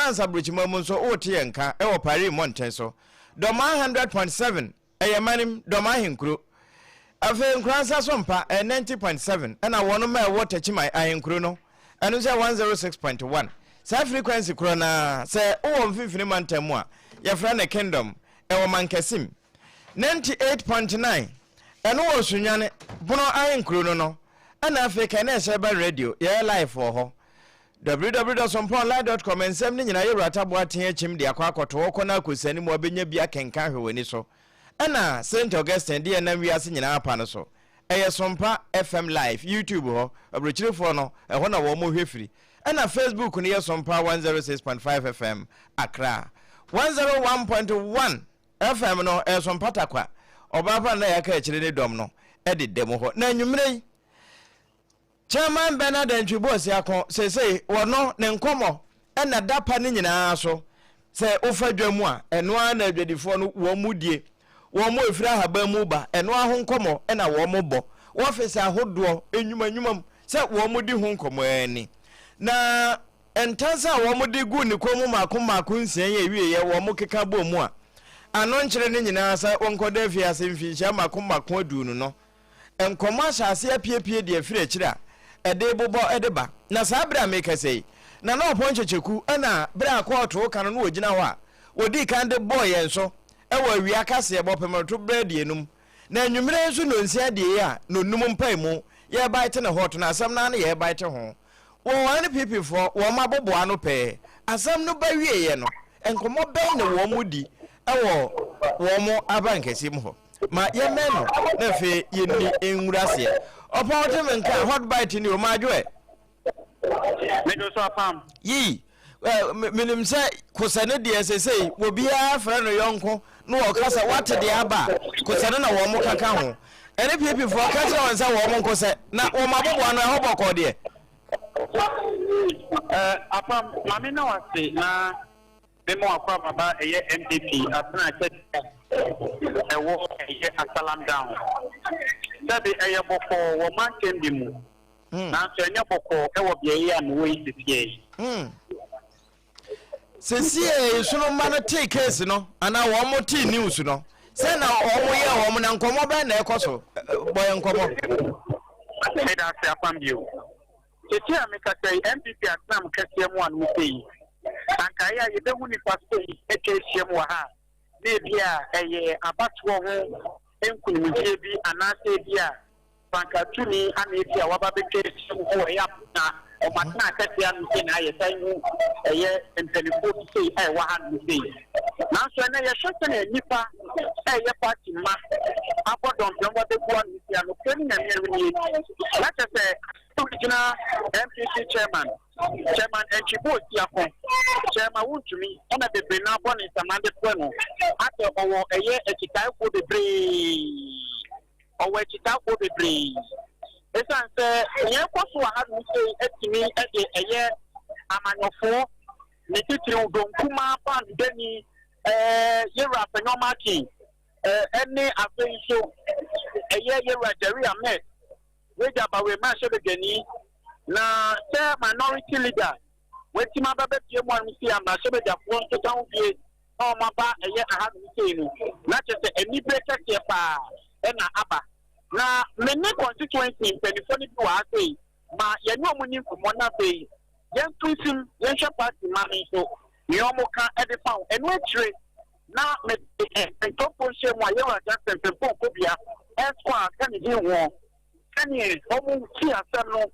France aburokyima mu nso wote yɛn nka wɔ Paris mmɔnten so. Dɔmaa 100.7 ɛyɛ manim Dɔm ahenkuro. Afei Nkoransa so mpa ɛyɛ 90.7 ɛna wɔnom a ɛwɔ Takyiman ahenkuro no ɛno nso yɛ 106.1. Saa frequency korɔ no ara sɛ wowɔ mfimfini mantam mu a yɛfrɛ no Kingdom ɛwɔ Mankasim. 98.9 ɛno wɔ Sunyani Bono ahenkuro no no ɛna afei Kɛnɛs Urban Radio yɛyɛ live wɔ hɔ. www.somponline.com Nsɛm no nyinaa yɛwura Taboa Tea akyim de akɔ akɔto hɔ kɔ na akɔsiane mu abɛnya bi akenkan hwɛ w'ani so. Ɛna St. Augustine de yɛn nam wiase nyinaa pa no so. Ɛyɛ Sompa FM Live, YouTube hɔ, aburokyirefoɔ no, ɛhɔ na wɔn hwɛ firi. Ɛna Facebook no yɛ Sompa 106.5 FM Accra. 101.1 FM no ɛyɛ Sompa Tarkwa. Ɔbaa pa no na yɛaka akyire ne dɔm no deda mu hɔ. Na anwummerɛ yi, Chairman Bernard Antwi Boasiako seesei wɔno ne nkɔmmɔ na da pa no nyinaa so. Sɛ wofa dwa mu a, ɛno ara na adwadifoɔ no wɔn mu die. Wɔn a ɛfiri ahaban mu ba, ɛno ara ho nkɔmmɔ na wɔn bɔ. Wɔfese ahodoɔ, nnwuma nnwuma mu, sɛ wɔn di ho nkɔmmɔ ara ni. Na ntansa a wɔn de gu ne kɔn mu mmaako mmaako nsia yi awieɛ wɔn keka bɔ mu a, ano nkyere no nyinaa sɛ wɔnkɔda afiase mfinhyia mmaako mmaako aduonu no. Nkɔmmɔ ahyɛ ase apiepie de afiri akyiri a ɛde bobɔ de ba. Na saa bere a merekasa yi, Nana Ɔpɔn Kyekyeku na bere a kɔɔto reka no na ɔgyina hɔ a wɔdii kan de bɔɔ yɛn so wɔ awia kaseɛbɔ pɛmɛto berɛ aduonum. Na anwummere nso nnɔnsia adieɛ a nnɔnnum mpaemu yɛrebaete ne hot no asɛm no ara na yɛrebaete ho. Wɔn NPP foɔ wɔn aboboa ano pɛɛ. Asɛm no ba wieeɛ no, nkɔmmɔ bɛn na wɔn di wɔ wɔn abankɛseɛ mu hɔ? Ma yɛmmɛn no na afei yɛnni nwura aseɛ. Ɔpɔn wote me nka hot bite ni o madwo ɛ. Medwo so apam. Yii menim sɛ kosɛ no deɛ sesei obiara frɛ no yɔnko na wɔka sɛ wate deɛ aba a kosɛ no na wɔn mo kaka ho. Ɛne PP foɔ ka kyerɛ wɔn sɛ wɔn mo nkosɛ na wɔn aboboa no ɛhɔ bɔkɔɔ deɛ. Apam, maame na wase na Mema w'akwaaba ba ɛyɛ NPP atena kɛseɛ a ɛwɔ ɛyɛ Asalam Down. Sɛbe ɛyɛ bɔkɔɔ wɔ mantam bi mu, nanso ɛnyɛ bɔkɔɔ ɛwɔ beaeɛ yi a mewɔ yi sesiɛ yi. Sesiɛ yi nsoromma no tee case no anaa wɔn tee news no, sɛn na wɔn yɛɛ wɔn na nkɔmmɔ bɛn na ɛkɔ so? Bɔ yɛn nkɔmmɔ. Meda ase apam bio. Seesei a mekasa yi, NPP atenam kɛseɛ mu ano sei. Anka ɛyɛ a yɛbɛhu nnipa sei atwa ahyiam wɔ ha a, na ebia ɛyɛ abatoɔ ho nkunimdie bi anaasɛ ebia frankatuni ana ebia waba abɛtwa ahyiam hɔ wɔ ɛyɛ na wɔn atena kɛseɛ ano sei na ayɛ san hu ɛyɛ mpanimfoɔ bi sei a ɛwɔ ha nom sei. Nanso ɛnɛ yɛhwɛ sɛnea nnipa ɛyɛ party mma abɔ dɔmpem ba bɛgu ano sei a, nokorɛ ne Nyame anim nie, na kyerɛ sɛ Regional NPP Chairman, Chairman Antwi Boasiako, Chairman Wontumi ɛna bebree no abɔ ne nsaman de frɛ no asɛ ɔwɔ ɛyɛ akyitaefoɔ bebree, ɔwɔ akyitaefoɔ bebree. Ɛsiane sɛ nea ɛkɔ so wɔ ha nom sei atumi de ɛyɛ amanyɔfoɔ ne titiriw Donkumaa Bandani ɛɛ Yewura Afenyo Markin ɛne afei nso ɛyɛ Yewura Jerry Ahmed Wagya Bawee mmarahyɛbadwani na sɛ minority leader watumi aba bɛpie mu anom sei a mmarahyɛbadwafoɔ nso ka ho bie na wɔn aba ɛyɛ ahanom sei no na kyerɛ sɛ anibere kɛseɛ paa ɛna aba na me ne constituency mpanimfoɔ no bi wɔ ha sei ma yɛne wɔn ni nkɔmmɔ na afei yɛnto nsim yɛnhwɛ party ma no nso nea wɔn ka ɛde fa ho ɛno akyire na mede ntɔmpo nhyɛ mu a yɛwura Justin Frimpong Kobia Esquire ka ne din ho sɛdeɛ wɔn ti asɛm no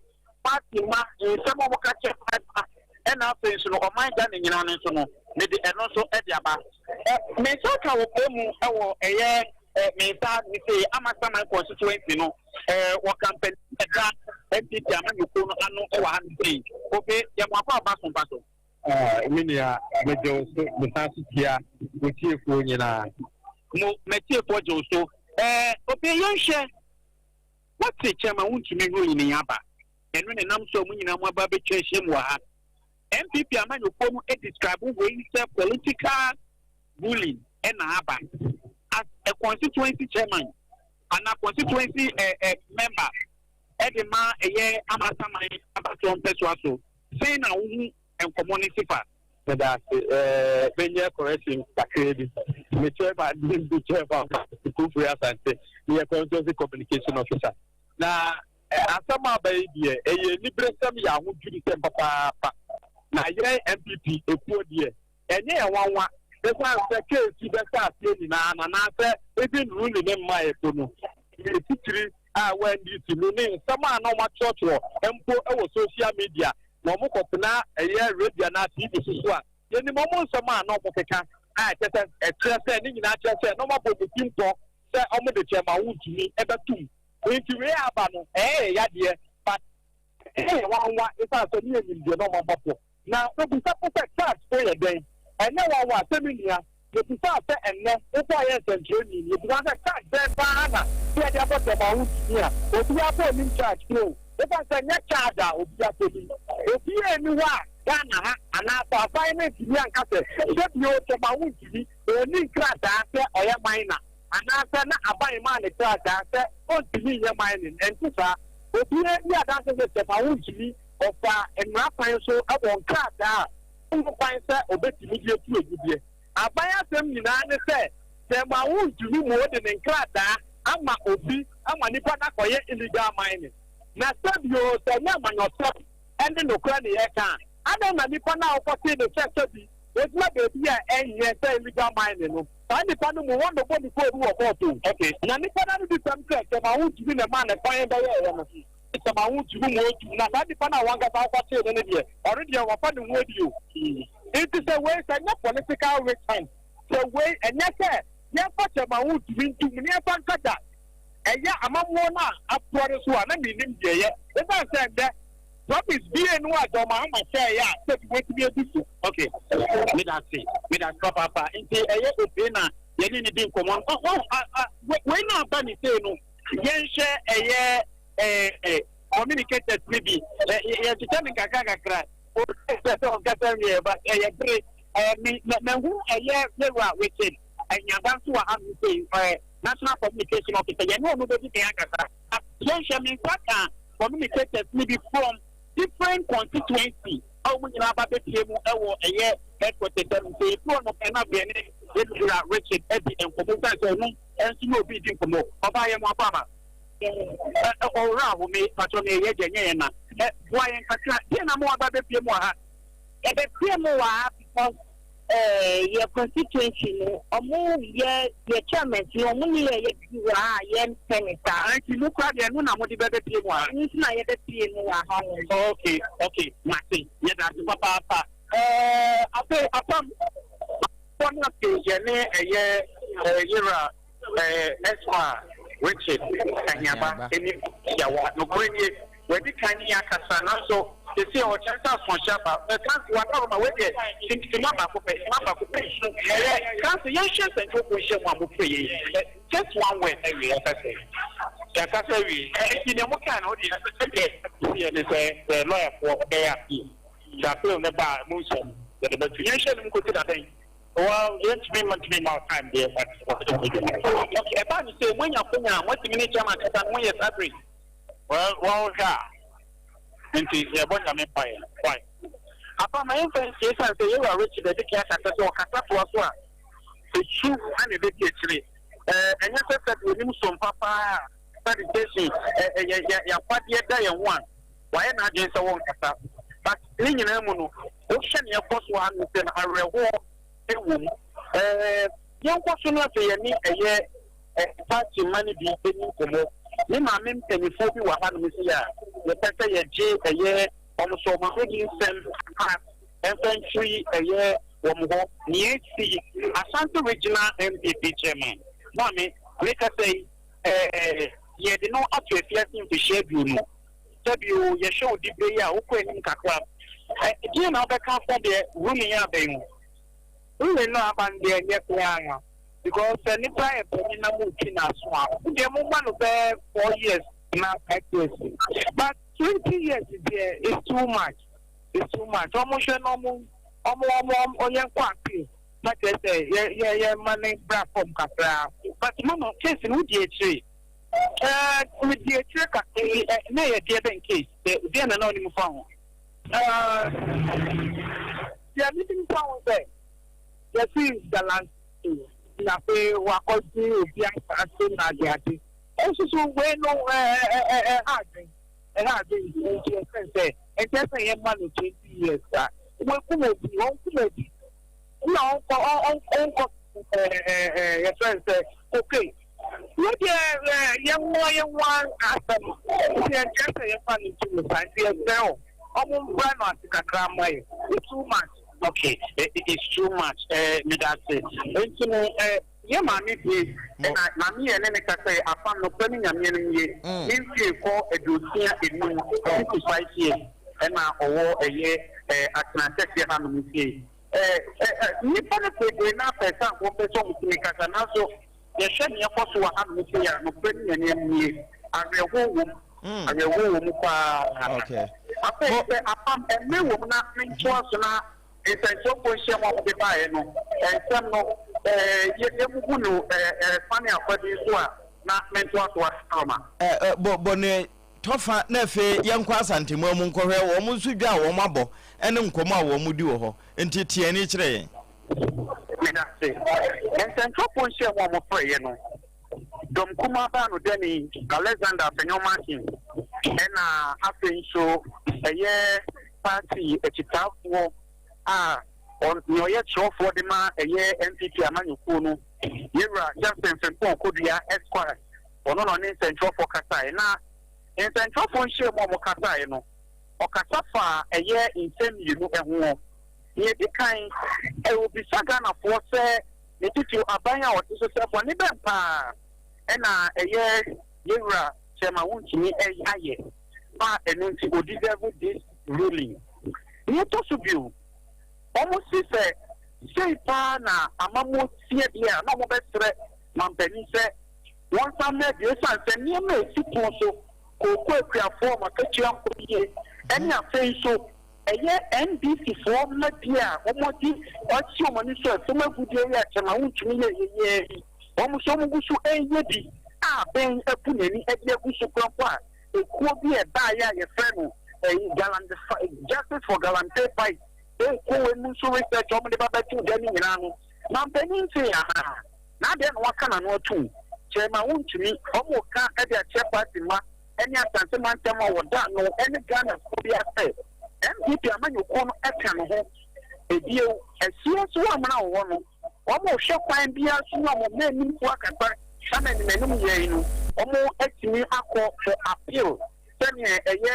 party ma nsɛm a wɔka kyerɛ ma ɛna afei nso no ɔman Ghana nyinaa no nso no mede ɛno nso de aba. Me nsa ka wɔ pɛ mu wɔ ɛyɛ me nsa ne sɛ Amasaman constituency no wɔ campaign ɛda NPP amanyɔkuo no ano wɔ ha no sei. Obe yɛ mo akɔ aba so mpa so. Me nua, megye wo so, mesan so kyia wo tiefoɔ nyinaa. Mo, m'atiefoɔ gye wo so. Ɛɛ, obi yɛnhwɛ, woate kyɛm a wontumi nhuru nyini aba. Ɛno na ɛnam so a mo nyinaa mo aba abɛtwa ahyiam wɔ ha. NPP amanyɔkuo no describe wei sɛ political ruling ɛna aba. As a constituency chairman anaa constituency eh, eh, member ɛde ma ɛyɛ amasaman abatoɔ mpɛsoa so, sɛn na wohu nkɔmmɔ no si fa? Meda ase. Ɛɛ menyɛ correction kakraa bi. Me chairman ne me chairman Kofori Asante. Meyɛ constituency communication officer. Na asɛm a aba yi deɛ ɛyɛ aniberesɛm yɛ ahodwirisɛm papaapa. Na yɛn NPP ekuo deɛ ɛnyɛ yɛn nwanwa ɛsiane sɛ case yi bɛhyɛ aseɛ nyinaa no anaasɛ even ruling ne mmaeɛ po no yɛ titiri a ɛwɔ NDC mu ne nsɛm a na wɔatwerɛtwerɛ mpo wɔ social media na wɔkɔtena ɛyɛ radio anaa TV so so a, yɛnim wɔn nsɛm a na wɔkeka a ɛkyɛ sɛ ɛkyerɛ sɛ ne nyinaa kyerɛ sɛ na wɔabɔ wɔn ti mpɔ sɛ wɔde kyɛ ma wontumi ɛbɛtum. Nti wei aba no ɛyɛ yɛ yadeɛ but ɛyɛ yɛ nwanwa ɛsiane sɛ ne yɛnim deɛ na wɔabɔ pɔ. Na wobisa po sɛ charge po yɛ dɛn? Ɛnyɛ nwanwa sɛ me nua yɛbisaa sɛ ɛnnɛ wobɔ a yɛ nsɛnkyerɛnni no yɛbisaa sɛ charge bɛn paa na sɛ yɛde abɔ dɛm a wontumi a obiara pɛ onim charge po o ɛsiane sɛ ɛnyɛ charge a obiara pɛ nim obiara nni hɔ a Ghana ha anaa sɛ aban no ntumi anka sɛ sɛ bio dɛm a wontumi ɔnni nkrataa sɛ ɔyɛ minor anaasɛ na aban maa ne krataa sɛ ɔntumi nyɛ mining ɛnte saa obiara di adanse sɛ dɛm a wontumi ɔfa mmara kwan so wɔ nkrataa a ɔwɔ kwan sɛ ɔbɛtumi de atu agudeɛ. Aban asɛm nyinaa ne sɛ, sɛ ma wontumi ma ɔde ne nkrataa ama obi ama nipa no akɔyɛ illegal mining. Na sɛ bio sɛ ɛnyɛ amanyɔsɛm ne nokorɛ ne yɛreka a, adɛn na nipa no a wokɔtee no sɛ sɛbi ɔgyina baabi a ɛnyɛ sɛ illegal mining no, saa nipa no mu wɔn na ɔbɔ ne koodu wɔ court o. Na nipa no ano di sɛm sɛ, sɛ ma wontumi na ɛmaa ne kwan bɛyɛeɛ no. Sɛ ma wo ntumi mu otu na saa nipa no a wankasa wokɔkyee no no deɛ ɔno deɛ wafa ne ho adi o. Nti sɛ wei sɛ ɛnyɛ political witch hunt, sɛ wei ɛnyɛ sɛ yɛmfa kyɛ ma wo ntumi ntum ne yɛmfa nkata ɛyɛ amammuo no a aporɔ no so a na mennim deɛ ɛyɛ. Ɛsiane sɛ ɛndɛ promise bie no a John Mahama hyɛeɛ a sɛ bi watumi adi so. Ok, meda ase, meda ase papaapa. Nti ɛyɛ obie na yɛne ne di nkɔmmɔ no. Wei na aba ne sei no, yɛnhwɛ ɛyɛ eh, communicators no bi yɛkyekyɛ no nkakra kakra sɛ sɛ ɔnkasa nwie but ɛyɛ bere me mahu ɛyɛ yɛwura Richard Ahiaba nso wɔ ha no sei national communication officer yɛne ɔno bɛdi kan akasa yɛnhwɛ me nsa ka communicators no bi from different constituency a wɔn nyinaa ba bɛpie mu ɛwɔ ɛyɛ headquarters ɛno sɛ yɛfiri hɔ no pɛ na afei ne yɛwura Richard adi nkɔmmɔ sane sɛ ɔno nso ne obi di nkɔmmɔ ɔbaa yɛ mo akɔ aba Owura Ahome, patrɔ me yɛ gya nyɛ yɛn na. Ɛ boa yɛn kakra. Deɛ na mo aba bɛpie mu wɔ ha? Yɛbɛpie mu wɔ ha because eh, yɛ constituency no, ɔmo yɛ yɛ chairman no, ɔmo ne yɛ yɛ bi wɔ ha a yɛmpɛ ne saa. Ah, nti mo kora deɛ ɛno na mode bɛbɛpie mu wɔ ha? Ɛno nti na yɛbɛpie mu wɔ ha no. Okay, okay, mate. Yɛda ase papaapa. Ɛɛ, afei apam. Wɔn afei yɛne ɛyɛ yɛwura. Ɛsma Richard Ahiaba anim tiawa. Nokorɛ nie, wadi kan ne yɛn akasa, nanso seesei ɔkyerɛ sɛ asoɔhye aba. Kanso, w'adaworoma, wei deɛ, simma baako pɛ, simma baako pɛ. Ɛyɛ, Kanso, yɛnhwɛ nsɛntwerɛfoɔ nhyiamu a mofrɛ yɛn yi. Just one word. Awie, yɛakasa awie. Yɛakasa awie. Enti deɛ mokae no, wo deɛ, sɛdeɛ ɛteɛ ne sɛ, sɛ lɔyafoɔ bɛyɛ appeal, sɛ appeal no ba a, ɛmu nsɛm yɛde bɛto. Yɛnhwɛ no mu kɔsi da bɛn? Well, yɛntumi mma ntumi mma wo time deɛ, but wɔsɛ wɔn adwuma. Okay, ɛbaa ne sɛ moanya akonya a moatumi ne chairman kasa no, moyɛ saa bere? Well, wɔhwɛ a, nti yɛbɔ Nyame mpaeɛ. Why? Apa, ma yɛmfa nsie ɛsiane sɛ yɛwura Richard adi kan akasa sɛ ɔkasa toa so a, esu na ɛbɛdi akyire. Ɛɛ, ɛnyɛ sɛ sɛdeɛ onim som papa a sanitation ɛ, yɛ, yɛ, yɛafadeɛ da yɛn ho a, wayɛ n'adwene sɛ wɔnkasa. But ne nyinaa mu no, Wohwɛ nea ɛkɔ so ha no sɛ no awerɛhoɔ wɔ mu. Ɛɛ yɛnkɔ so na afei yɛne ɛyɛ party mma no bi ɛni nkɔmmɔ. Me maame mpanimfoɔ bi wɔ hanom sei a yɛpɛ sɛ yɛgye ɛyɛ wɔn so wɔn ahoni nsɛm kakra ɛmfa mfiri ɛyɛ wɔn hɔ. Nea ɛsi Ashanti Regional NPP Chairman maame mekasa yi ɛɛ yɛde no ato afiase mfehyia 20. Sɛ bio, yɛhwɛ wo diberɛ yi a, wokɔ anim kakra. Ɛ, deɛn na wobɛka afa deɛ ruling yi aba yi ho? Ruling no a aba no deɛ ɛnyɛ koraa because sɛ nipa yɛ panin na motwi n'aso a, mo deɛ momma no bɛyɛ 4 years na 5 years, but 20 years deɛ is too much, it's too much. Ɔmo hwɛ na ɔmo yɛn kɔ appeal na kyerɛ sɛ yɛ ma ne bra fam kakra. But mama, case no wodi akyire? Ɛɛ, medi akyire kakra yi. Ɛ na yɛ deɛ bɛn case? Sɛ deɛ na na ɔnim fa ho? Ɛɛ. Deɛ menim fa ho sɛ yɛse galamsey na afei wakɔgye obi asaase na adeade nso so wei no ɛha adwen ɛha adwen nti yɛsɛn sɛ ɛnkyɛ sɛ yɛma no 20 years a wakum obi, ɔnkum obi na ɔnkɔ ɔnkɔ yɛfrɛ no sɛ cocaine. Wo deɛ yɛnwoa yɛnwoa asɛm nti ɛnkyɛ sɛ yɛfa no nto mu saa nti yɛsrɛ wo ɔmo mbra no ase kakra mma yɛ. It's too much. Okay, it's too much. Meda ase. Nti no yɛ maame bie ɛna maame yɛ ne ne kasa yi afa nokorɛ ne Nyame anim ye. Ne mfie kɔ 65, 55 years ɛna ɔwɔ ɛyɛ atena kɛseɛ hanom sei. Nnipa no bebree no ara pɛɛ sɛ anka wɔpɛ sɛ wɔtumi kasa, nanso yɛhwɛ nea ɛkɔ so wɔ hanom sei a, nokorɛ ne Nyame anim nie, awerɛhoɔ wɔ mu, awerɛhoɔ wɔ mu pa ara. Afei sɛ apam mmere wɔ mu na mentoa so na nsɛnkyerɛwfoɔ nhyiam a wɔde baeɛ no nsɛm no yɛmubu no fa ne afa bi nso a, na mentoa so asaama. Bɔ ne tɔfa na afei yɛnkɔ Asanteman mu nkɔhwɛ wɔn nso dwa a wɔn abɔ ne nkɔmmɔ a wɔn di wɔ hɔ. Nti te ani kyerɛ yɛn. Medase. Nsɛnkyerɛwfoɔ nhyiamu a wɔfrɛeɛ no, dɔm kumaa baa no dani Alexander Afenyo-Markin ɛna afei nso ɛyɛ party akyitaafoɔ a nea ɔyɛ kyerɛwfoɔ de ma ɛyɛ NPP amanyɔkuo no, Yɛwura Justin Frimpong Kodua Esquire. Ɔno na ɔne nsɛnkyerɛwfoɔ kasaeɛ. Na nsɛnkyerɛwfoɔ nhyiamu a wɔkasaeɛ no, ɔkasa faa ɛyɛ nsɛm mmienu ho. Nea ɛdi kan, ɔbisa Ghanafoɔ sɛ ne titiriw aban a ɔte so sɛ bɔne bɛn paa na ɛyɛ Yɛwura Chairman Wontumi ayɛ a ɛno nti ɔ deserve this ruling. Nea ɛtɔ so bio, wɔse sɛ sei paa na amammuo teɛ deɛ a na wɔbɛsrɛ mampanin sɛ Wɔnsan mmra bio esiane sɛ nneɛma a esi pon so, kooko akuafoɔ a wɔn akatua nkɔ yie ɛne afei nso ɛyɛ NDC foɔ mma bi a wɔde asi wɔn ani so ɛfam agudeɛ yi a kyɛma wontumi yɛ yɛyɛ yi, wɔn nso wɔn gu so reyɛ bi a bɛn abu n'ani de agu so koraa mpo a ekuo bi a ɛbaeɛ a yɛfrɛ no ɛyi Galamsey Justice for Galamsey Fight ekuo wei mu nso research a wɔde ba bɛto dwa no nyinaa no mampanin nte anaa? Na adɛn na waka n'ano atom? Kyerɛ ma wontumi. Wɔreka de akyerɛ party mma ne Asante mantam a wɔda ano ne Ghana kuo biara sɛ NPP amanyɔkuo no ka ne ho. Bio, asie nso wɔ amena wɔ hɔ no, wɔrehwɛ kwan biara so ne wɔn mmaranimfoɔ akasa ama animanim yɛ yi no wɔatumi akɔ for appeal sɛdeɛ ɛyɛ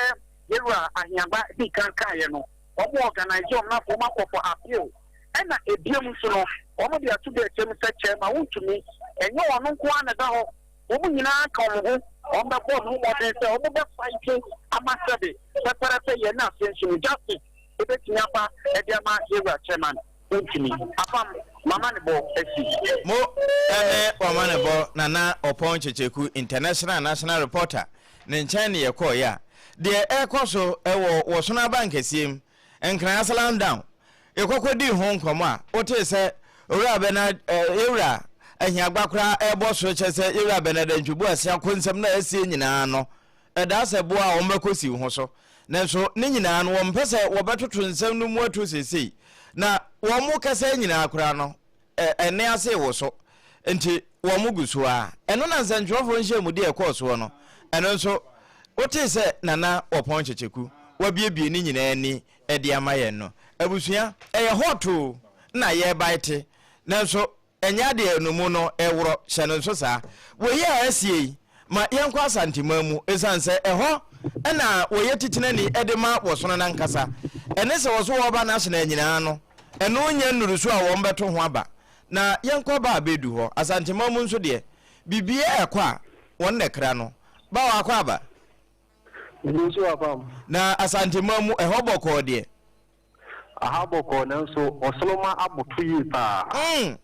Yɛwura Ahiaba dii kan kaeɛ no. Wɔn organise wɔn na afei wɔn akɔ for appeal. Ɛna ebiom nso no, wɔn de ato dwa akyerɛ mu sɛ chairman wontumi, ɛnyɛ ɔno nko ara na ɛda hɔ, wɔn nyinaa ka wɔn ho, wɔn bɛbɔ wɔn ho mmɔden sɛ wɔn bɛ fight ama sɛbe pɛpɛrɛpɛ yɛ na afei nso no justice ebetumi aba ɛde ama yɛwura chairman wontumi. Apam, mama ne bɔ asi. Mo ɛne wama ne bɔ Nana Ɔpɔn Kyekyeku International National Reporter ne nkyɛn ne yɛkɔɔeɛ a, deɛ ɛrekɔ so wɔ Wɔsono Abankɛseɛ mu, Nkran Asylum Down, yɛkɔkɔdii ho nkɔmmɔ a, wotee sɛ Owura Bernard, eh, Yɛwura Ahiagba koraa ɛrebɔ so kyerɛ sɛ Yɛwura Bernard Antwi Boasia ko nsɛm no a asie nyinaa no, ɛdaa sɛ boa a wɔbɛkɔsiw ho so. Nanso ne nyinaa no, wɔmpɛ sɛ wɔbɛtoto nsɛm no mu ato seesei. Na wɔn kasa nyinaa koraa no, ɛnne ase rewoso. Enti wɔn gu so ara. Ɛno na nsɛntwerɛfoɔ nhyiamudie a ɛkɔɔ soɔ no, ɛno nso, wotee sɛ Nana Wɔpɔn Kyekyeku wabiebie ne nyinaa ani de ama yɛn no. Abusua, ɛyɛ hot o, na yɛrebite, nanso ɛnyɛ adeɛ a ɛno mu no ɛworɔ, hyɛ no nso saa. Wei a asie yi, ma yɛnkɔ Asanteman mu, ɛsiane sɛ ɛhɔ na wɔyɛ titenani de ma wɔsono no ankasa. Ɛne sɛ wɔso wɔreba National nyinaa no, ɛno nyɛ nnuruso a wɔbɛto ho aba. Na yɛnkɔ ba abɛdu hɔ. Asanteman mu nso deɛ, biribiara ɛkɔ a, wɔn na ɛkra no. Ba wakɔ aba? Mede nso apam. Na Asanteman mu, ɛhɔ bɔkɔɔ deɛ? Aha bɔkɔɔ nanso ɔsono aboto yie paa. Mm.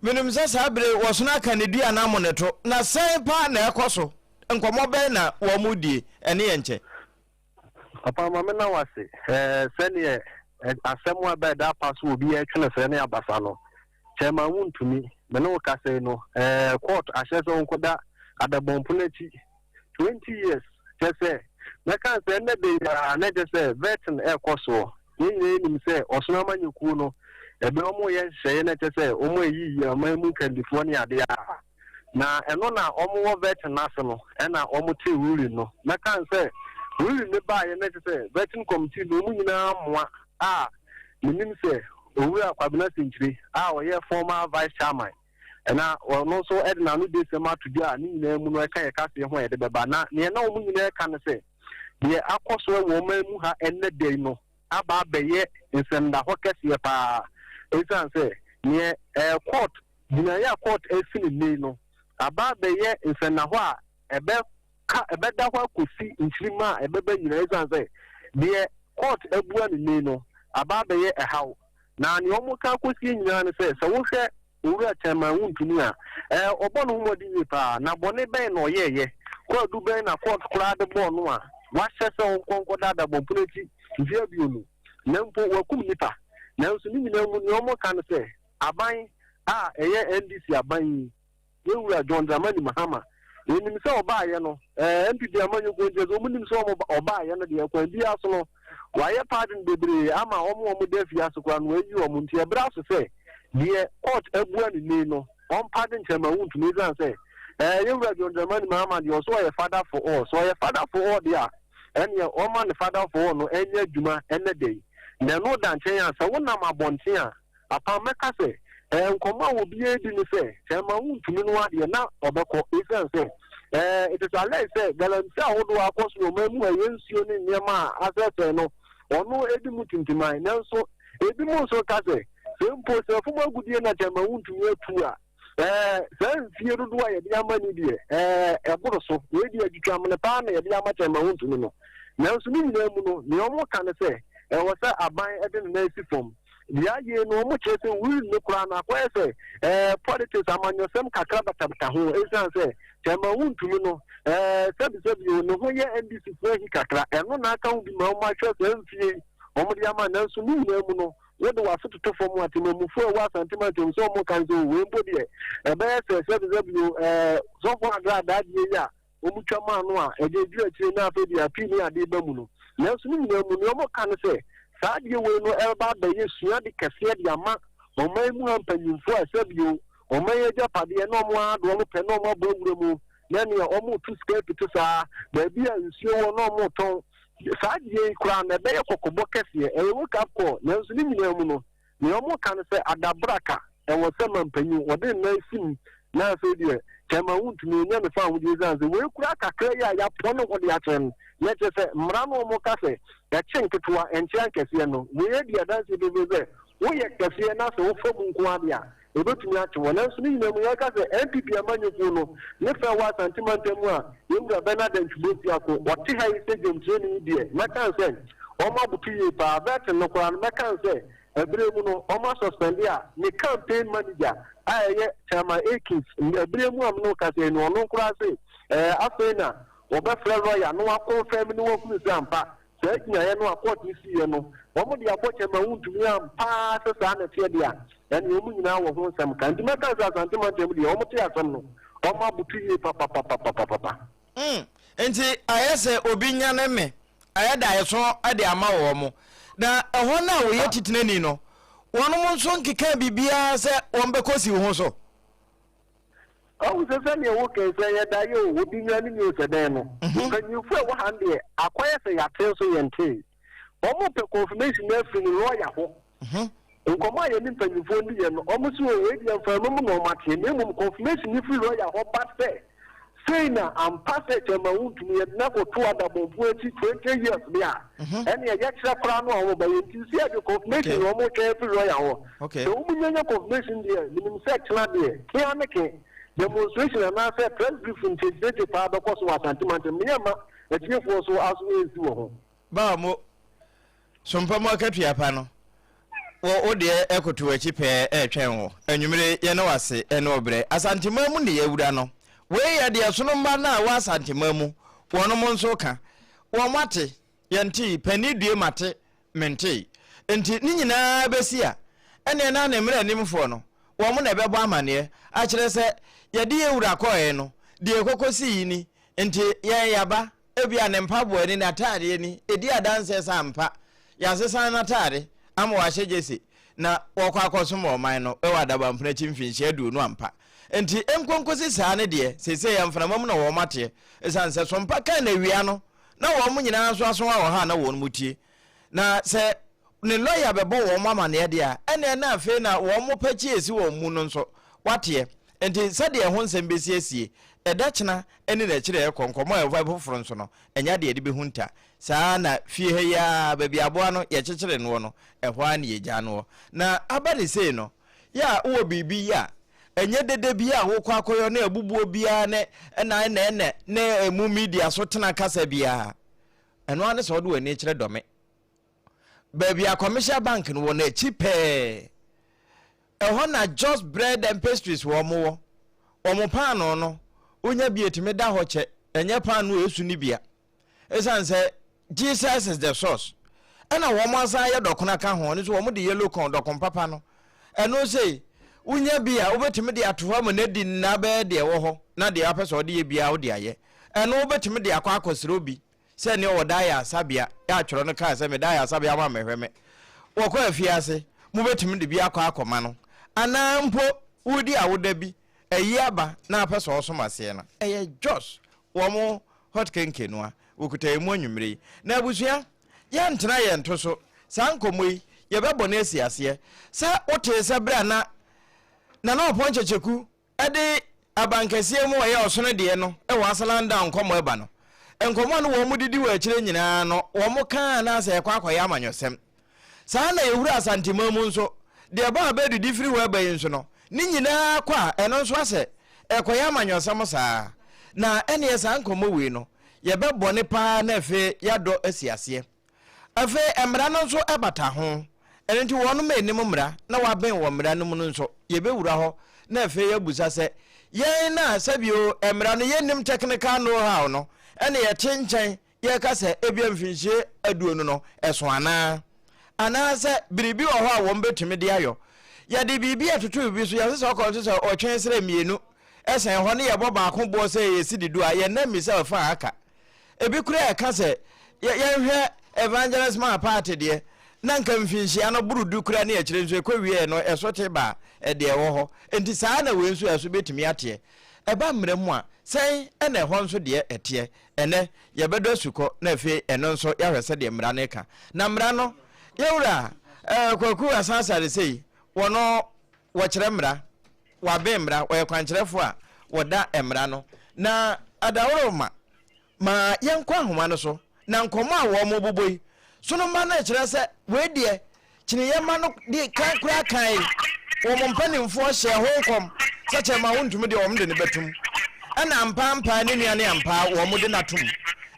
Menim sɛ saa bere yi wɔsono aka ne dua no amoneto. Na sɛn paa na ɛkɔ so? Nkɔmmɔ bɛn na wɔredie? Ɛne yɛn nkyɛ. Papa ma menna wo ase. Ɛɛ sɛdeɛ asɛm a ɛbɛɛ da apa so obi ɛtwe no srɛ ne abasa no, Chairman wontumi. Me ne wo kasa yi no, ɛɛ court ahyɛ sɛ wonkɔda adabɔnpono akyi 20 years. Kyerɛ sɛ, mɛka sɛ ɛnnɛ da yi ara na kyerɛ sɛ vetting ɛrekɔ soɔ. Yɛn nyinaa yɛnim sɛ ɔsono amanyɔkuo no, ɛberɛ wɔn reyɛ nhyehyɛeɛ na ɛkyɛ sɛ wɔn reyiyi aman mu nkandifoɔ ne adeɛ a, na ɛno na wɔn wɔ vetting no ase no ɛna wɔn tee ruling no. Mɛka no sɛ ruling no baeɛ na ɛkyɛ sɛ vetting committee no wɔn nyinaa mmoa a menim sɛ Owura Kwabena Senkyire a ɔyɛ former vice chairman na ɔno nso de n'ano desɛm ato dwa a ne nyinaa mu no ɛka yɛ kaseɛ ho a yɛde bɛba. Na neɛ na wɔn nyinaa ɛka ne sɛ deɛ akɔ so wɔ ɔman mu ha ɛnnɛ da yi no aba abɛyɛ nsɛmdahɔ kɛseɛ paa ɛsiane sɛ neɛ ɛɛ court gyinaeɛ a court asi no nnɛ yi no aba abɛyɛ nsɛnnahɔ a ɛbɛ ka ɛbɛda hɔ akɔsi nkyirimma a ɛbɛba nyinaa ɛsiane sɛ deɛ court abua no nnɛ yi no aba abɛyɛ ɛhaw. Na nea wɔka akɔsie nyinaa ne sɛ, sɛ wohwɛ Owura Chairman Wontumi a, ɛɛ, ɔbɔ ne ho mmɔden yie paa. Na bɔne bɛn na ɔyɛeɛ? Kwaadu bɛn na kɔɔto koraa de bɔɔ no a wahyɛ sɛ ɔnkɔ nkɔda adabɔmpono akyi mfeɛ aduonu, na mpo wakum nnipa? Nanso ne nyinaa mu nea wɔka ne sɛ, aban a ɛyɛ NDC aban yi, Yɛn wura John Dramani Mahama, yɛnim sɛ ɔbaeɛ no, ɛɛ NPP amanyɔkuo nkyerɛ sɛ wɔn nim sɛ wɔn ɔbaeɛ no deɛ kwan biara so no, wayɛ pardon bebree ama wɔn a wɔda afiase koraa no wayi wɔn, nti ɛberɛ aso sɛ deɛ court abua no nnɛ yi no, wɔn pardon Chairman Wontumi ɛsiane sɛ ɛɛ yɛn wura John Dramani Mahama deɛ ɔsɛ ɔyɛ father for all, sɛ ɔyɛ father for all deɛ a, ɛneɛ wɔma ne father for all no ɛnyɛ adwuma ɛnɛ da yi. Na ɛno da nkyɛn a, sɛ wonam abɔnten a, Apa, mɛka sɛ, ɛɛ, nkɔmmɔ a obiara di ne sɛ, sɛ ɛma wontumi no ara deɛ, na ɔbɛkɔ. Esiane sɛ, ɛɛ, it is alleged sɛ galamsey ahodoɔ a akɔ so wɔ ɔman mu a ɛyɛ nsuo ne nneɛma a asɛesɛe no, ɔno di mu tintiman. Nanso, ebinom nso ka sɛ, sɛ mpo sɛ fam agudeɛ na kyɛ ɛma wontumi atu a, Ɛɛ, saa mfie dodoɔ a yɛde ama ni deɛ, ɛɛ, ɛboro so. Wei deɛ, atwitwamene paa na yɛde ama kyɛn ma wontumi no. Nanso ne nyinaa mu no, nea wɔka ne sɛ, ɛwɔ sɛ aban de ne nan si fam. Deɛ ayɛ yi no, wɔkyerɛ sɛ will no koraa no, akɔyɛ sɛ, ɛɛ, politics, amanyɔsɛm kakra batabata ho. Ɛsiane sɛ, kyɛn ma wontumi no, ɛɛ, sɛbisɛbi o, ne ho yɛ NDC foɔ ahi kakra. Ɛno na aka ho bi ma wɔahwɛ saa mfie yi wɔde ama. Nanso ne nyinaa mu no, Wode w'aso toto fam a, temamufo a ɛwɔ Asante mantam sɛ wɔka no sɛ, O, wei mpo deɛ, ɛbɛyɛ sɛ sɛbesɛbe o, ɛɛ, sɔfo agradaa deɛ yi a wɔtwa maa no a ɛde aduru akyire na afei deɛ apii ne adeɛ ba mu no. Nanso ne nyinaa mu, nea wɔka ne sɛ, saa adeɛ wei no ɛreba abɛyɛ suade kɛseɛ de ama ɔman mu ha mpanyimfoɔ a sɛbe o, ɔman yi agyapadeɛ na wɔn ara de wɔn pɛ na wɔabɔ awura mu na nea wɔreto sika apiti saa, baabi a nsuo wɔ na wɔretɔn. Saa adeɛ yi koraa no, ɛbɛyɛ kɔkɔbɔ kɛseɛ. Ɛyɛ wake up call. Nanso ne nyinaa mu no, nea wɔka ne sɛ, adabraka, ɛwɔ sɛ mampanyin, wɔde ne nan si mu, na afei deɛ, kyɛrema wontumi ɔnya ne fawohodie ɛsiane sɛ wei koraa kakra yi a yɛapɔ ne ho de akyerɛ no, na kyerɛ sɛ mmara no wɔka sɛ ɛkye nketewa, ɛnkyea nkɛseɛ no, wei adi adanseɛ pefee sɛ woyɛ kɛseɛ na sɛ wofa mu nko ara deɛ a, Ebetumi akye wɔn. Nanso ne nyinaa mu, yɛka sɛ NPP amanyɔkuo no ne fɛ wɔ Asante mantam mu a yɛn wura Bernard Antwi Boasiako ɔte ha yi sɛ dwamtirani yi deɛ, mɛka no sɛ wɔn aboto yie paa. Vetting no koraa no, mɛka no sɛ ɛberɛ mu no wɔn asuspɛnde a ne campaign manager a ɛyɛ Chairman Akins, ɛberɛ mu a me ne wo kasa yi no, ɔno koraa se ɛɛ afei na wɔbɛfrɛ lawyer na wakɔnfɛm na wahunu sɛ ampa Saa gyinaeɛ no a court no siiɛ no, wɔn de abɔ kyɛ ma wontumi ampa ara sɛ saa na ɛteɛ deɛ a, ɛneɛ wɔn nyinaa wɔ ho nsɛm ka. Nti mɛka sɛ Asante mantam deɛ, wɔn te asɛm no, wɔn aboto yie papapapapapa. Mm, nti ayɛ sɛ obi nyane me, ayɛ daeɛso de ama wɔn. Na ɛhɔ no a wɔyɛ titenani no, wɔnom nso nkekaa biribiara sɛ wɔbɛkɔ siw ho so. Wahu sɛ sɛdeɛ woka yi, sɛ ɛyɛ daeɛ o, obi nwane ni o, sɛ dɛn no, mpanyimfoɔ a ɛwɔ ha no deɛ, akɔyɛ sɛ yɛate nso yɛntee. Wɔpɛ confirmation no afiri ne lawyer hɔ. Nkɔmmɔ a yɛne mpanyimfoɔ no diiɛ no, wɔse o, wei deɛ mframa mu na wɔateɛ, na mmom confirmation no firi lawyer hɔ ba sɛ, sei na ampa sɛ Chairman Wontumi yɛde no akɔto Adabɔnfo akyi 20 years deɛ a, ɛnneɛ yɛkyerɛ koraa no a wɔba yɛn nti sɛ yɛde confirmation na wɔretwɛn afiri lawyer hɔ. Sɛ wɔn nya nya confirmation deɛ, menim sɛ kyena deɛ, ke ara ne ke, demonstration anaasɛ press briefing nkyɛnkyerɛkyɛ paa bɛkɔ so wɔ Asante mantam. Meyɛ mma atiefoɔ nso aso nsi wɔ ho. Bao mo sompa mu akatua pa no, wo wo deɛ ɛkoto w'akyi pɛɛ ɛretwɛn wo. Anwummere yɛne wo ase ɛne wo brɛ. Asanteman mu ne yɛawura no. Wei yɛ deɛ sono mma no a ɛwɔ Asanteman mu, wɔnom nso ka. Wɔn ate, yɛntee, panin due mate, mentee. Nti ne nyinaa bɛsi a, ɛneɛ na ne mmaranimfoɔ no, wɔn na ɛbɛbɔ amaneɛ akyerɛ sɛ yɛde yɛn wura kɔeɛ no, deɛ ɛkɔkɔsii yi ni, nti yɛn yɛaba, ebia ne mpaboa ni, n'ataadeɛ ni, ɛdi adanseɛ sɛ ampa. Yɛasesan n'atade ama wahyɛ gyesi na wɔkɔ akɔsom ɔman no wɔ adabampena akyi mfinhyia 20 ampa. Enti enkonkosi saa no deɛ, seesei yɛ mframa mu na wɔn ateɛ. Esiane sɛ sompa kaa no awia no, na wɔn nyinaa nso aso wɔ ha a na wɔn tie. Na sɛ ne lɔya bɛbɔ wɔn amaneɛ deɛ a, ɛnneɛ na afei na wɔn pɛkyi a ɛsi wɔn mu no nso, wateɛ. Enti sɛdeɛ ɛho nsɛm bɛsi asie, ɛda kyena ne n'akyiri a ɛrekɔ, nkɔmmɔ a ɛwɔ foforɔ nso no, ɛnyɛ adeɛ a yɛde bɛhunta. Saa ara na fie ha yi ara, baabi a aboa no yɛkyekyere noɔ no, ɛhɔ ara na yɛgyaa noɔ. Na aba no sei no, yɛ a wowɔ biribi yɛ a, ɛnyɛ dede bi a wokɔ akɔyɔ ne abubuo biara ne ɛna ɛna ɛna ne ɛmu media so tena kasa biara. Ɛno ara ne sɛ wode w'ani kyerɛ dɔme. Baabi a Commercial Bank no wɔ no akyi pɛɛ. Ɛhɔ na Just Bread and Pastries wɔn wɔ. Wɔn paanoo no, wonya bi ɛtumi da hɔ kyɛ, ɛnyɛ paanoo a ɛsu no bia. Esiane sɛ Jesus is the source ɛna wɔn asan ayɛ dɔkono aka ho, ɛno nso wɔn de yellow corn, dɔkon papa no. Ɛno sei, wonya bi a wobɛtumi de ato hɔ ama no adi nna bɛyɛ deɛ ɛwɔ hɔ na deɛ wapɛ sɛ ɔde yɛ biara wode ayɛ. Ɛno wobɛtumi de akɔ akɔsrɛ obi sɛ neɛ ɔwɔ daa ayaresabea yɛ atwerɛ no kaa sɛ meda ayaresabea ma mehwɛ me. Wɔkɔ afiase, mobɛtumi de bi akɔ akɔma no. Anaa mpo wodi awoda bi, ayi aba na apɛ sɛ ɔsom aseɛ no, ɛyɛ Jos wɔn hot kenke no a wɔkuta yɛn mu anwummere yi. Na abusua, yɛntena yɛn to so. Saa nkɔmmɔ yi, yɛbɛbɔ no asi aseɛ. Sɛ wotee sɛ berɛ a na Nana Ɔpɔn Kyekyeku de abankɛseɛ mu ɔyɛ ɔsono deɛ no wɔ Asalan Down nkɔmmɔ ɛba no, nkɔmmɔ a na wɔn didi wɔ akyire nyinaa no, wɔn ka anaasɛ ɛkɔ akɔyɛ amanyɔsɛm. Saa ara na yɛwura Asanteman mu nso, deɛ ɛba a bɛdidi firi hɔ ɛba yi nso no, ne nyinaa kɔ a, ɛno nso asɛ ɛrekɔyɛ amanyɔsɛm saa ara. Na ɛnneɛ saa nkɔmmɔ wei no, yɛbɛbɔ ne pa ara na afei yɛadɔ asi aseɛ. Afei mmara no nso bata ho, ɛno nti wɔnom a ɛnim mmara na wɔaben wɔ mmara no mu no nso, yɛbɛwura hɔ na afei yɛabusa sɛ, yɛn na sɛbio mmara no yɛnnim technical know-how no, ɛna yɛte nkyɛn Yɛreka sɛ ebia mfinhyia 20 no, ɛso anaa? Anaasɛ biribi wɔ hɔ a wɔbɛtumi de ayɔ? Yɛde biribi atoto biribi so, yɛse sɛ ɔkɔ nso sɛ ɔtwɛn srɛ mmienu sɛn hɔ ne yɛbɔ baako boɔ sɛ ɛyɛ sidi du a, yɛn nan mmisa ɛfa a aka. Ebi koraa ɛka sɛ yɛnhwɛ Evangelist Maa Paate deɛ, na nka mfinhyia no boro du koraa ne akyire nso ɛkɔ wieɛ no ɛso te baa ɛdeɛ ɛwɔ hɔ. Enti saa na wei nso ɛso bɛtumi ateɛ. Ɛba mmerɛ mu a, sɛn na ɛhɔ nso deɛ ɛteɛ? Ɛnnɛ, yɛbɛdɔ asukɔ na afei ɛno nso yɛahwɛ sɛdeɛ mmara no reka. Na mmara no, yɛn wura eh, Kwaku Asan Asare sei, wɔno wɔkyerɛ mmara, wɔaben mmara, wɔyɛ kwankyerɛfoɔ a wɔda mmara no. Na adaworoma ma yɛnkɔ ahoma no so, na nkɔmmɔ a wɔrebobɔ yi, sonoma no rekyerɛ sɛ wei deɛ Kyiniiɛ mma no di kan koraa kae wɔn mpanimfoɔ hyɛɛ ho nkɔm sɛ kyɛrema wontumi deɛ wɔn de no bɛtum. Ɛna ampa ampa ne nua ne ampa wɔn de no atom.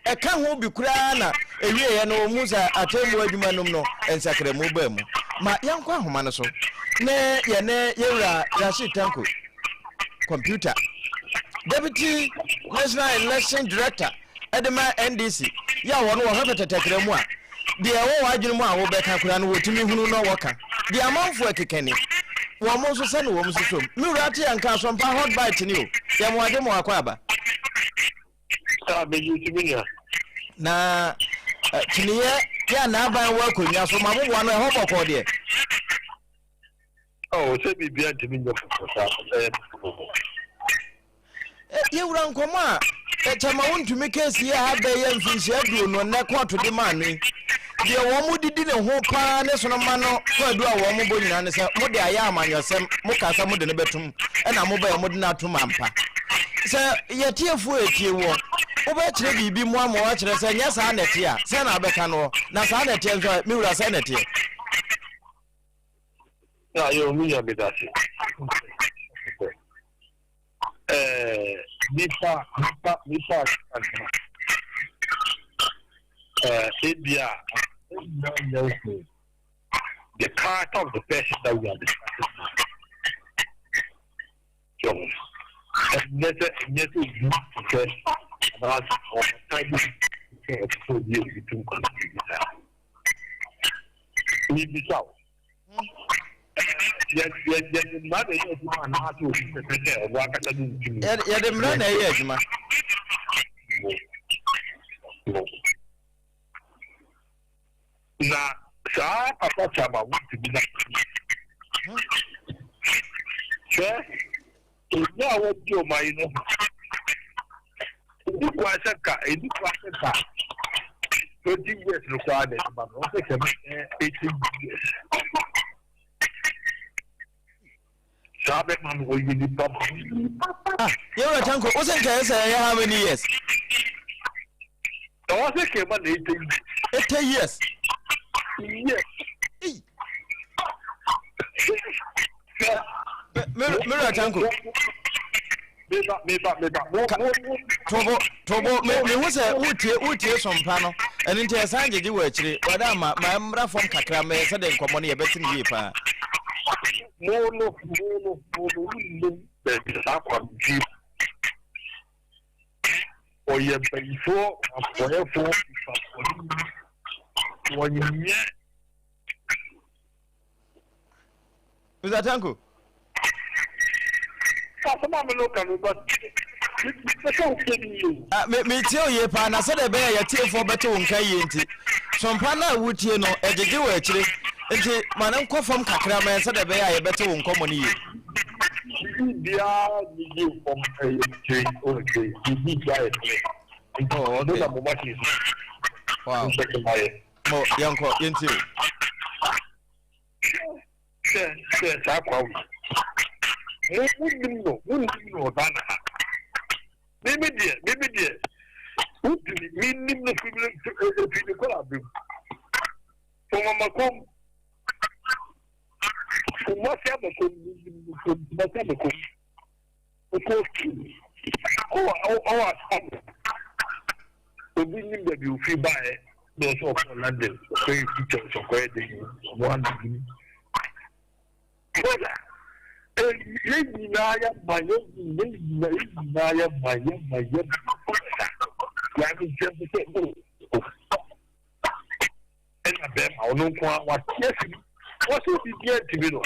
Ɛka ho bi koraa na ɛwieɛ no wɔn hu sɛ atɛmmuo adwuma nom no nsakramu baa mu. Ma yɛnkɔ ahoma no so ne yɛne yɛwura Rashid Tanko, computer Deputy National Election Director de ma NDC yɛ a wɔn wɔhwɛ pɛtɛtɛkra mu a, deɛ ɛwɔ wɔn adwene mu a wobɛka koraa no wɔtumi hunu na wɔka. Deɛ amanfoɔ ɛkeka ni, wɔn nso sɛne wɔn nso som. Me wura te yɛn nka asɔmpa hot bite ni o, yɛ mo ade mo akɔ aba. Saa bɛyi ti me nua. Na kyiniyɛ yɛ a n'aban wɔ akonnwa so ma moboa no ɛhɔ bɔkɔɔ deɛ. Oh, sɛ biribiara ntumi nyɛ foforɔ saa, ɛyɛ foforɔ. Yɛwura nkɔmmɔ a kyɛma wontumi keesi yi a abɛyɛ mfinhyia 20 nnɛ kɔɔto de maa no yi. Deɛ wɔn didi ne ho paa ne sonoma no kwaadu a wɔn bɔ nyinaa ne sɛ mode ayɛ amanyɔsɛm, moka sɛ mode no bɛtom ɛna mobɛyɛ mode no atom ampa. Sɛ yɛtiefoɔ etie woɔ, wobɛkyerɛ biribi mu ama wɔakyerɛ sɛ nyɛ saa na ɛteɛ a, sɛn na wobɛka noɔ? Na saa na ɛteɛ nso a, me wura sɛn na ɛteɛ? Na yɛ omi nya medase. Ɛɛ nipa nipa nipa ɛɛ ebi a the character of the person that we are discussing now. So ɛnyɛ sɛ ɛnyɛ sɛ obi sɛ anaasɛ ɔtan bi sɛ ɛsɛ sɛ obi obi tum kwan bi saa. Mibisa wo. Yɛde mmara na ɛyɛ adwuma anaasɛ obi pɛpɛ sɛ ɔno ankasa ne ntumi? Yɛde mmara na ɛyɛ adwuma. Na Saa papa Chairman Wontumi no sɛ ɛnya a wɔdi ɔman yi no ho ɛdi kwan sɛ nka ɛdi kwan sɛ nka 20 years no koraa na ɛde ma no ɔsɛ kɛmɛ 18 years. Saa bɛma no ɔyɛ nipa bɔne. Ah, yɛwura Tanko, wo sɛ nka ɛsɛ ɛyɛ how many years? Ɛwɔ sɛ kɛma na 80 years. 80 years? Yes. Ei. Mewura Tanko. Meba, meba, meba. Mo, mo, mo. Tobo, tobo, me me hu sɛ wotie wotie sompa no. Ɛno nti ɛsan gyegye wɔ akyire. Wada ma ma mmra fam kakra mɛ sɛ de nkɔmmɔ no yɛbɛte no yie paa. Mo no, mo no, mo no, wonnim baabi saa kwamdwi. Ɔyɛ bayifoɔ, afɔyɛfoɔ, nipa bɔne. Wɔnyɛ. Mr. Tanko. Asɛm a me no ka no ba sɛ wotie me yie. Ah, me metie wo yie paa na sɛdeɛ ɛbɛyɛ yɛtiefoɔ bɛte wo nka yie nti sompa no a wotie no ɛgyegye wɔ akyire nti ma no nkɔ fam kakra ma yɛn sɛdeɛ ɛbɛyɛ a yɛbɛte wo nkɔmmɔ no yie. Biribiara ne yie fam ɛyɛ kyerɛ ɔkyerɛ biribiara yɛ clear. Oh, okay. Na mo machine so. Wow. Mo yɛnkɔ yɛntie o. Hwɛ, hwɛ saa kwa wei. Mo, monnim no, monnim no wɔ Ghana ha. Me, me deɛ, me, me deɛ, wontumi, mennim no firi, firi ne kɔla abere mu. From Amakom, Kumasi Amakom, mennim no from Kumasi Amakom. Ɔkɔɔ sukuu ɔwɔ ɔwɔ asafo. Obi nim baabi ofiri baeɛ na ɔsɛ ɔkɔɔ London ɔkɔyɛ teacher ɔsɛ ɔkɔyɛ den ɔno ana nim. Brother, yɛn nyinaa yɛ ma yɛn yɛn nyinaa yɛn nyinaa yɛ ma yɛ ma yɛ ma yɛn nkyɛn sɛ o ɛna bɛrima ɔno nko ara wate asi mu wɔsɛ obi biara ntumi no.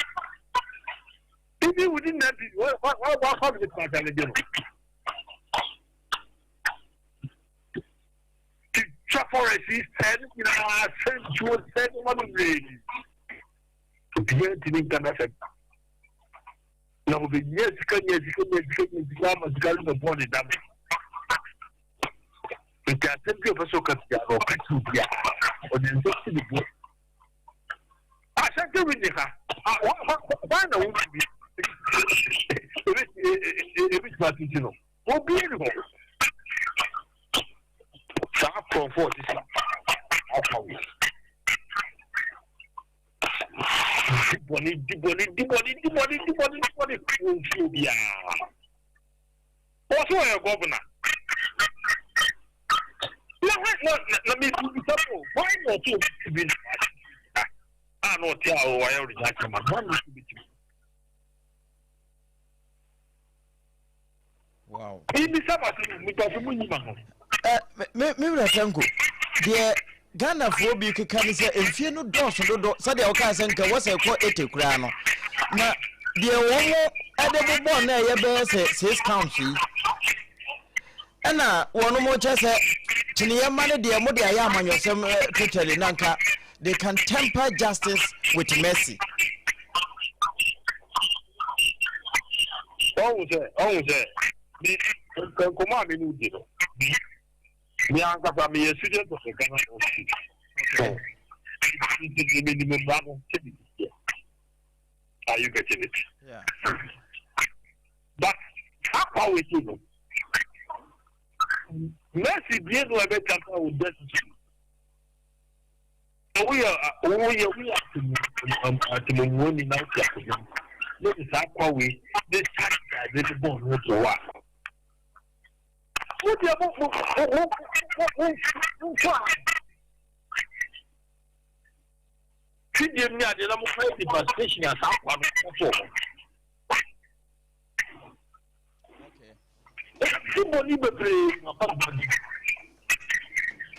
Even within that period, what how the challenge no? Twa forest yi sɛ ne nyinaa sɛ nsuo sɛ nneɛma bebree. Obiara ntumi nka n'asɛm. Na obɛnya sika nya sika nya sika nya sika ama sika no bɛbɔ ne dam. Nti asɛm bi a ɔpɛ sɛ ɔka biara no ɔka kyerɛ obiara. Ɔde nsa si ne bo. Asante region ha, hwan na wo bi ebi tuma titi no, obi ni hɔ. Saa kurɔfoɔ titi afa wo. Di bɔne, di bɔne, di bɔne, di bɔne, di bɔne, di bɔne, wɔn fi obiara. Wɔn so wɔyɛ gɔvena. Na hwan na na na mebisa mo, hwan na ɔsɛ obetumi na a na ɔte a ɔyɛ ɔregya akyɛma no, hwan na ɔsɛ obetumi? Wow. Mebisa mo asɛm, mebisa mo nyi ma ho. Eh, me me wura Tanko, deɛ Ghanafoɔ bi keka ne sɛ mfie no dɔɔso dodo sɛdeɛ wɔkaa sɛ nka wɔ sɛ ɛkɔ ete koraa no na deɛ wɔn de bobɔ na ɛyɛ bɛyɛ sɛ six counts yi ɛna wɔn mo kyɛ sɛ kyeneɛ mma no deɛ mo de ayɛ amanyɔsɛm eh, totally na nka they can temper justice with mercy. Ɔhu sɛ ɔhu sɛ me nkɔmɔ a me ne di no me ankasa meyɛ student of the Ghana Law School. Okay. Nti deɛ menim mmara no sɛ me Are you getting it? Yeah. But akwa wei no mercy bie no ɛbɛ tamper with justice. Woyɛ woyɛ woyɛ atemmuoni na wote akonnwa mu na de saa akwa wei ne saa ade de bɔɔ no to hɔ a mo deɛ mo mo mo mo mo mo nfa fidie mu ne adeɛ na mo fa devastation a saa akwa no kɔtɔ hɔ. Ɛdi bɔne bebree na ɔba di.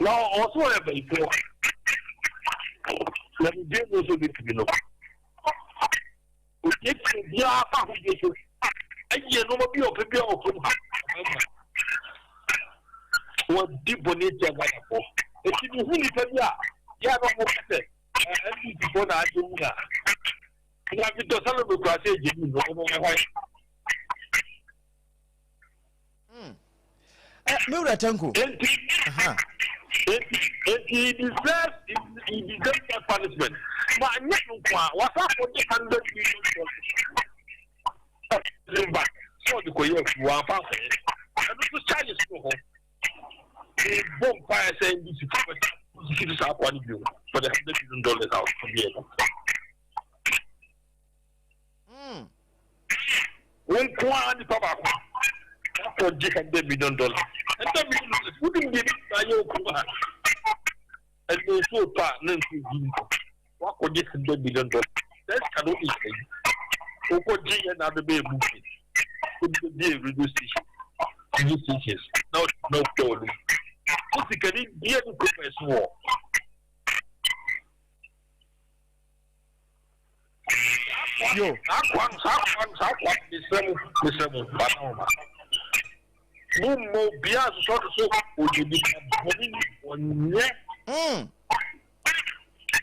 Na ɔsɛ ɔyɛ bɛyifoɔ. Na ne deɛ no nso bɛtumi no. Ɔtietie biara fa ahodie so. Ɛyɛ nneɛma bi a ɔpɛ bi a ɔpɛ mu ha. Wɔdi bɔne tia Ghanafoɔ. Eti mehu nipa bi a yɛ a na wɔka sɛ. NDC foɔ na agye mu na na Victor Salome kura sɛ egye mu no ɔno ɔyɛ hwan. Hmm. Eh, me wura Tanko. Enti, enti, enti he deserves, he deserves that punishment. Ma nyɛ no nko a, wasa akɔgye $100 million. Zimba, sɛ ɔde kɔyɛ afu, wamfa ankɔyɛ. Ɛno nso charges wɔ hɔ. Mebɔ mpaeɛ sɛ NDC fo bɛsa prosecute saa akoa no bio for the $100 million a ɔde yɛ no. Wo nko ara nipa baako akɔgye $100 million. $100 million wonim deɛ ɛbɛtumi ayɛ wo kurom ha. Ɛnna nsuo tɔ a na nsuo yi nkɔ. Wakɔgye $100 million. Saa sika no wode yɛ dɛn? Wokɔgye yɛ na abɛbɛyɛ movie. Wode bɛbie radio station, TV stations na wode na wotwa w'anum. Wo sika ni bia ne kurom a ɛso wɔ. Yo. Saa akoa no, saa akoa no, saa akoa no, mesrɛ mo, mesrɛ mo, bata ho ma. Mo mmɔ obiara nsosɔ no so, ɔyɛ nipa bɔne ni, ɔnyɛ.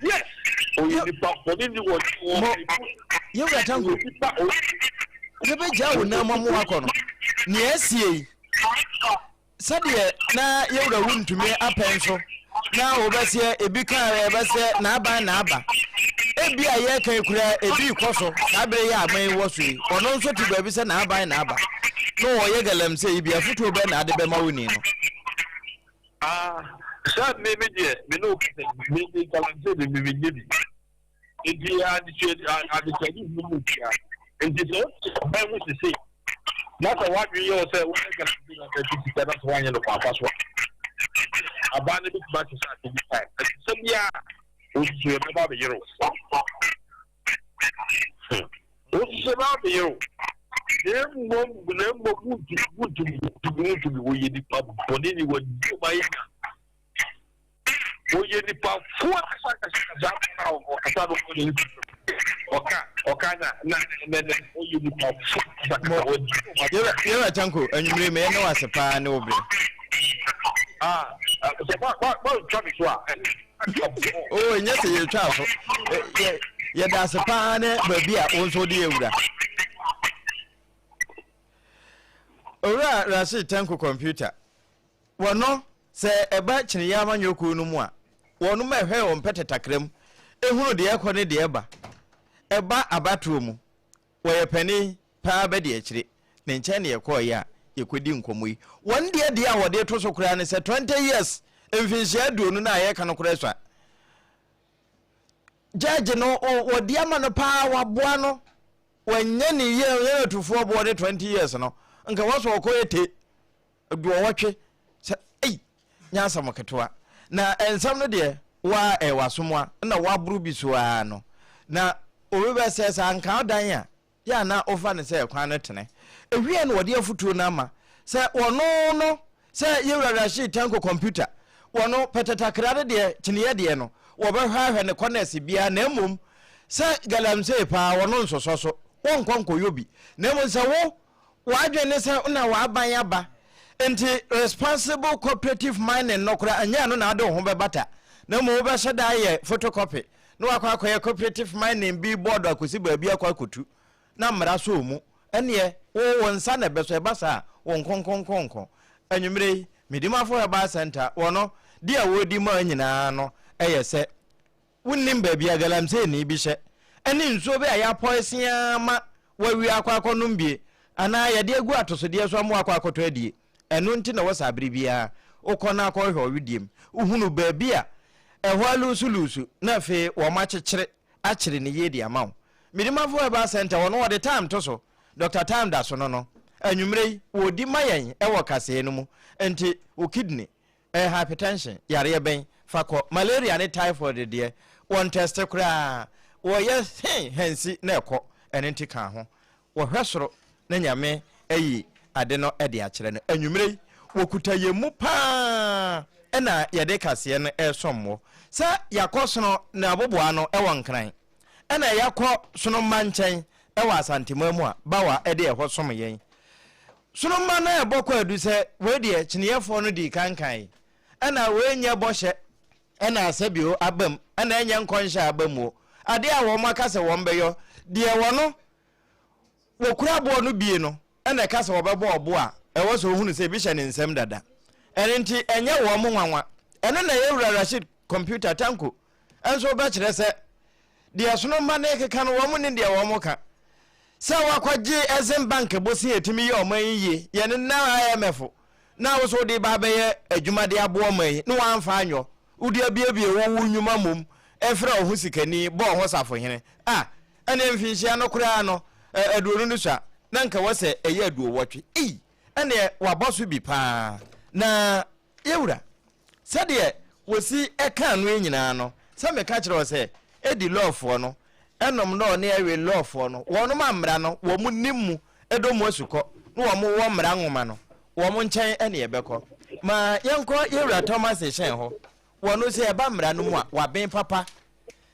Yes, ɔyɛ nipa bɔne ni, wɔnyɛ. Mo, yɛwura Tanko, yɛbɛgya wo nan mu amoa akɔ no, nea asie yi, Sɛdeɛ na yɛn wura wuntumi apɛn so na wɔbɛseɛ ebi ka ɛbɛsɛ n'aban na aba. Ebi a yɛreka yi koraa ebi rekɔ so saa bere yi a aban yi wɔ so yi. Ɔno nso te baabi sɛ n'aban na aba na ɔyɛ galamsey yi bi afotuo bɛn na ade bɛma wo ni no? Ah, sɛ me me deɛ me ne wo kasa me me galamsey me me menyɛ bi. Nti adesuade hunu mu bia. Nti sɛ wote ɔban mu sese na sɛ woadwene yɛ wo sɛ woyɛ galamsey na sɛ sika na sɛ woanyɛ no kwan pa so a, aban no bɛtumi ahyehyɛ ase bi time. Ɛte sɛ bia wosusu yɛbɛba abɛyere wo. Wosusu yɛbɛba abɛyere wo. Na mmom na mmom wontumi wontumi wontumi wontumi woyɛ nipa bɔne ni wɔdi ɔma yɛ na. Wɔyɛ nipa fo ankasa ankasa saa na ɔkasa no ɔyɛ nipa ɔka ɔka na na na na ɔyɛ nipa fo ankasa ankasa wɔdi ɔma. Yɛwura Tanko anwummere meyɛ ne wase paa ne wo bere. Ah, sɛ ba ba ba ntwa me so a. Oh, ɛnyɛ sɛ yɛtwa so. Yɛda ase paa ne baabi a wo nso wode yɛwura. Owura Rashid Tanko computer. Wɔno, sɛ ɛba kyeneeɛ amanyɔ kuo no mu a, wɔnom ɛhwɛ wɔn pɛtɛ takra mu, ɛhunu deɛ ɛkɔ ne deɛ ɛba. Ɛba abatoɔ mu, wɔyɛ panin paa bɛdi akyire. Ne nkyɛn na yɛkɔeɛ a yɛkɔdi nkɔmmɔ yi. Wɔn deɛ deɛ a wɔde to so koraa ne sɛ 20 years, mfinhyia 20 no a yɛreka no koraa sua. Judge no, wɔde ama no paa, waboa no, wanyɛ ne yie, ɔnyɛ no atufoɔ boɔ ne 20 years no, nka wɔsɔ ɔkɔ ete. Aduɔwɔtwe sɛ ei nyɛ asɛm ketewa na nsɛm no deɛ waa ɛyɛ w'asomoa na waboro bi so ara no na obi bɛ sɛ sɛ anka ɔdan a yɛ a na wofa no sɛ kwan no tene ehwiɛ na wɔde afutuo no ama sɛ wɔno no sɛ yɛwura Rashid Tanko computer wɔno pɛtɛtakra no deɛ kyiniiɛ deɛ no wɔbɛhwɛ ahwɛ ne kɔnɛs biara na mmom sɛ galamsey paa wɔno nsosɔ so wɔnkɔ nkɔyɔ bi na mmom sɛ wo W'adwene ne sɛ na w'aban aba nti responsible cooperative mining no koraa ɛnyɛ ɛno na wode wo ho bɛbata na mmom wobɛhyɛ da ayɛ photocopy na wakɔ akɔyɛ cooperative mining bi board akɔsi baabi akɔ akɔtu na mmara sɔ wo mu ɛneɛ wo wo nsa na ɛbɛsɔ ɛba saa a wo nkonkonkonko anwummerɛ yi Medimafo Herbal Center wɔno deɛ a wɔredi maa nyinaa no ɛyɛ sɛ Wonnim baabi a galamseyni bi hyɛ, ne nsuo bi a yɛapɔese ara ma wawia akɔ akɔnom bie, anaa yɛde agu atosodeɛ so ama wakɔ akɔtɔ adie. Ɛno nti na ɛwɔ sɛ abere biara wokɔ na akɔhwehwɛ ɔwedeɛ mu, wohunu baabi a ɛhɔ aluusuluusu na afei wɔakyekyere akyere no yie de ama wo. Medimafo Herbal Centre, wɔn wɔde time to so, Doctor Time da so no no, anwummerɛ yi wɔredi ma yɛn wɔ kaseɛ no mu, nti wo kidney, Ɛyɛ hypertension yareɛ bɛn? Fa kɔ. Malaria ne typhoid deɛ, wɔn tɛste koraa. Wɔyɛ he hansi na ɛkɔ. Ɛno nti ka ho. Wɔhwɛ soro na Nyame ayi ade no de akyerɛ no. Anwummerɛ yi, wɔkuta yɛn mu paa na yɛde kaseɛ no resom wo. Sɛ yɛakɔ sono n'aboboano wɔ Nkran, ɛna yɛakɔ sono mma nkyɛn wɔ Asanteman mu a, Bawa de ɛhɔ som yɛn. Sono mma no ɛbɔ kwaadu sɛ wei deɛ kyineɛfoɔ no dii kan kae, ɛna wei nyɛ bɔhyɛ. Ɛna asɛbio aba mu, ɛna ɛnyɛ nkɔnhyɛ aba mu o. Adeɛ a wɔn aka sɛ wɔn bɛyɔ, deɛ wɔno wɔkura aboɔ no bie no, ɛna ɛka sɛ wɔbɛbɔ ɔbo a, ɛwɔ sɛ ɔhunu sɛ ebi hyɛ ne nsam dada. Ɛno nti ɛnyɛ wɔn nwanwa. Ɛno na yɛn wura Rashid Computer Tanko nso bɛkyerɛ sɛ deɛ ɛsono mma no rekeka no wɔn nnim deɛ wɔn reka. Sɛ wakɔgye Exim Bank bosea a ɛtumi yɛ ɔman yi yie, yɛne na IMF na wo nso wode ba abɛyɛ adwuma de aboa ɔman yi na woamfa anyɔ, wode abiebie wo wo nnwuma mmom frɛ wo ho sikani, bɔ wo ho safohene a, ɛnneɛ mfinhyia no koraa no aduonu no sua na nka wɔ sɛ ɛyɛ aduowɔtwe. Ei! Ɛnneɛ wabɔ so bi paa. Na Yɛwura, sɛdeɛ wɔsi ka ano yi nyinaa no, sɛ meka kyerɛ wo sɛ, ɛdi lɔɔfoɔ no, ɛnom lɔɔ ne ɛwe lɔɔfoɔ no, wɔnom a mmara no, wɔn nim mu, ɛdɔ mu asukɔ, na wɔn wɔ mmara nwoma no, wɔn nkyɛn ɛne yɛbɛkɔ. Ma yɛnkɔ Yɛwura Thomas Hyɛn hɔ, wɔno sɛ ɛba mmara no mu a, waben papa,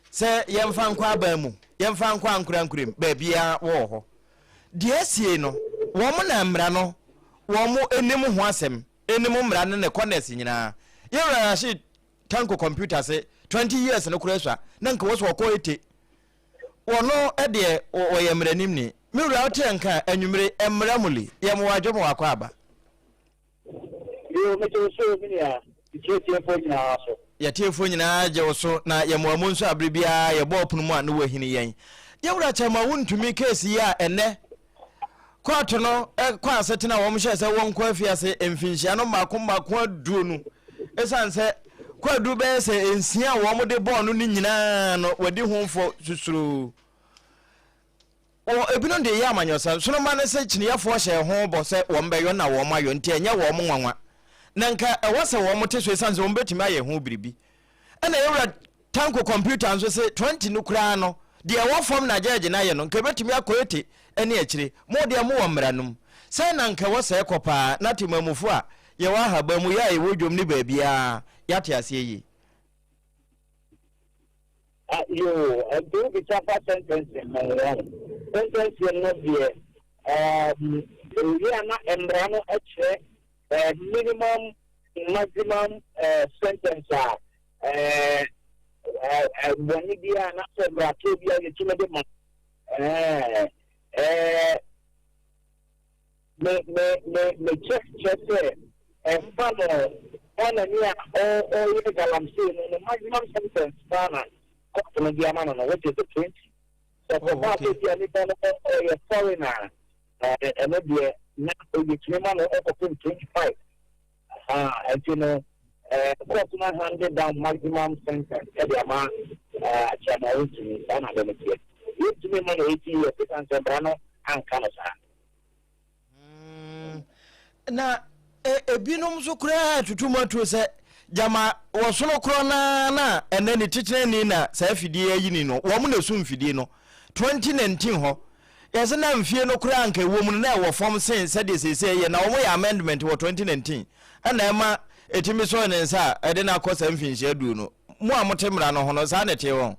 sɛ yɛmfa nkɔ aban mu, yɛmfa nkɔ ankorankorem, baabiara wɔwɔ hɔ. Deɛ asie no, wɔn na mmara no, wɔn nim ho asɛm. Enim mmara ne ne corners nyinaa. Yɛn wura Rashid Tanko computer se 20 years no koraa sua na nka wɔ so ɔkɔ ete. Wɔno deɛ wɔyɛ mmaranim ni. Me wura wote nka anwummere mmara mu li yɛ mo wadwo mo wakɔ aba. Yoo megye wo so me nua, metie atiefoɔ nyinaa so. Yɛtiefoɔ nyinaa gye wo so na yɛmoa mu nso a bere biara yɛbɔ ɔpono mu a na wahini yɛn. Yɛn wura Kyɛma wontumi case yi a ɛnnɛ Kɔɔto no kɔ asetena a wɔhyɛɛ sɛ wɔnkɔ afiase mfinhyia no mmaako mmaako aduonu. Esiane sɛ kwaadu bɛyɛ sɛ nsia a wɔde bɔɔ no no nyinaa no, wadi ho fɔ susuroo. Wɔ ebinom de yɛ amanyɔsɛm. Nsoromma no sɛ kyiniyɛfoɔ hyɛɛ ho bɔ sɛ wɔbɛyɔ na wɔayɔ nti ɛnyɛ wɔn nwanwa. Na nka ɛwɔ sɛ wɔte so esiane sɛ wɔbɛtumi ayɛ ho biribi. Ɛna yɛn wura Tanko kɔmputa nso se 20 no koraa no, deɛ ɛwɔ fam na gyɛɛgye no ayɛ no, nka ɛbɛtumi akɔ 80 ne akyire. Mo deɛ mowɔ mmara no mu. Sɛn na nka ɛwɔ sɛ ɛkɔ paa na temamufo a yɛwɔ ahaban mu, yɛ a yɛwɔ dwom ne baabiara, yɛate aseɛ yie? Ah, yoo, ɛnti wobisa fa sentencing no ho wahu. Sentencing no deɛ, um, ɛwie a na mmara no kyerɛ eh, minimum, maximum eh, sentence a eh, eh, eh, bɔne biara anaasɛ mmaratoɔ biara yɛtumi de ma. Eh, eh, me me me me check kyerɛ sɛ ɛmfa no Ghanani a ɔyɛ galamsey no no maximum sentence paa na court no de ama no no which is the 20. Sɛ kɔba sɛ bi a nipa no ɔyɛ foreigner a ɛno deɛ na yɛtumi ma no ɛkɔpem 25. Ahaa nti no court no ahande down maximum sentence ɛde ama Chairman Wontumi, saa na ade no teɛ. Yɛntumi mma no 80 years ɛsiane sɛ mmara no anka no saa. Mm, na ebinom nso koraa tutu mu atuo sɛ gyama wɔsono korɔ naa na ɛnɛ ne titenani na saa afidie ayi ni no wɔn na ɛsum mfidie no 2019 hɔ Yɛse na mfie no koraa anka ɛwɔ mu no na ɛwɔ fam sen sɛdeɛ seesei ɛyɛ na wɔyɛ amendment wɔ 2019 ɛna ɛma ɛtumi sɔɔ ne nsa a ɛde no akɔ saa mfinhyia duo no. Mo a mote mmara no ho no saa na ɛteɛ wɔn?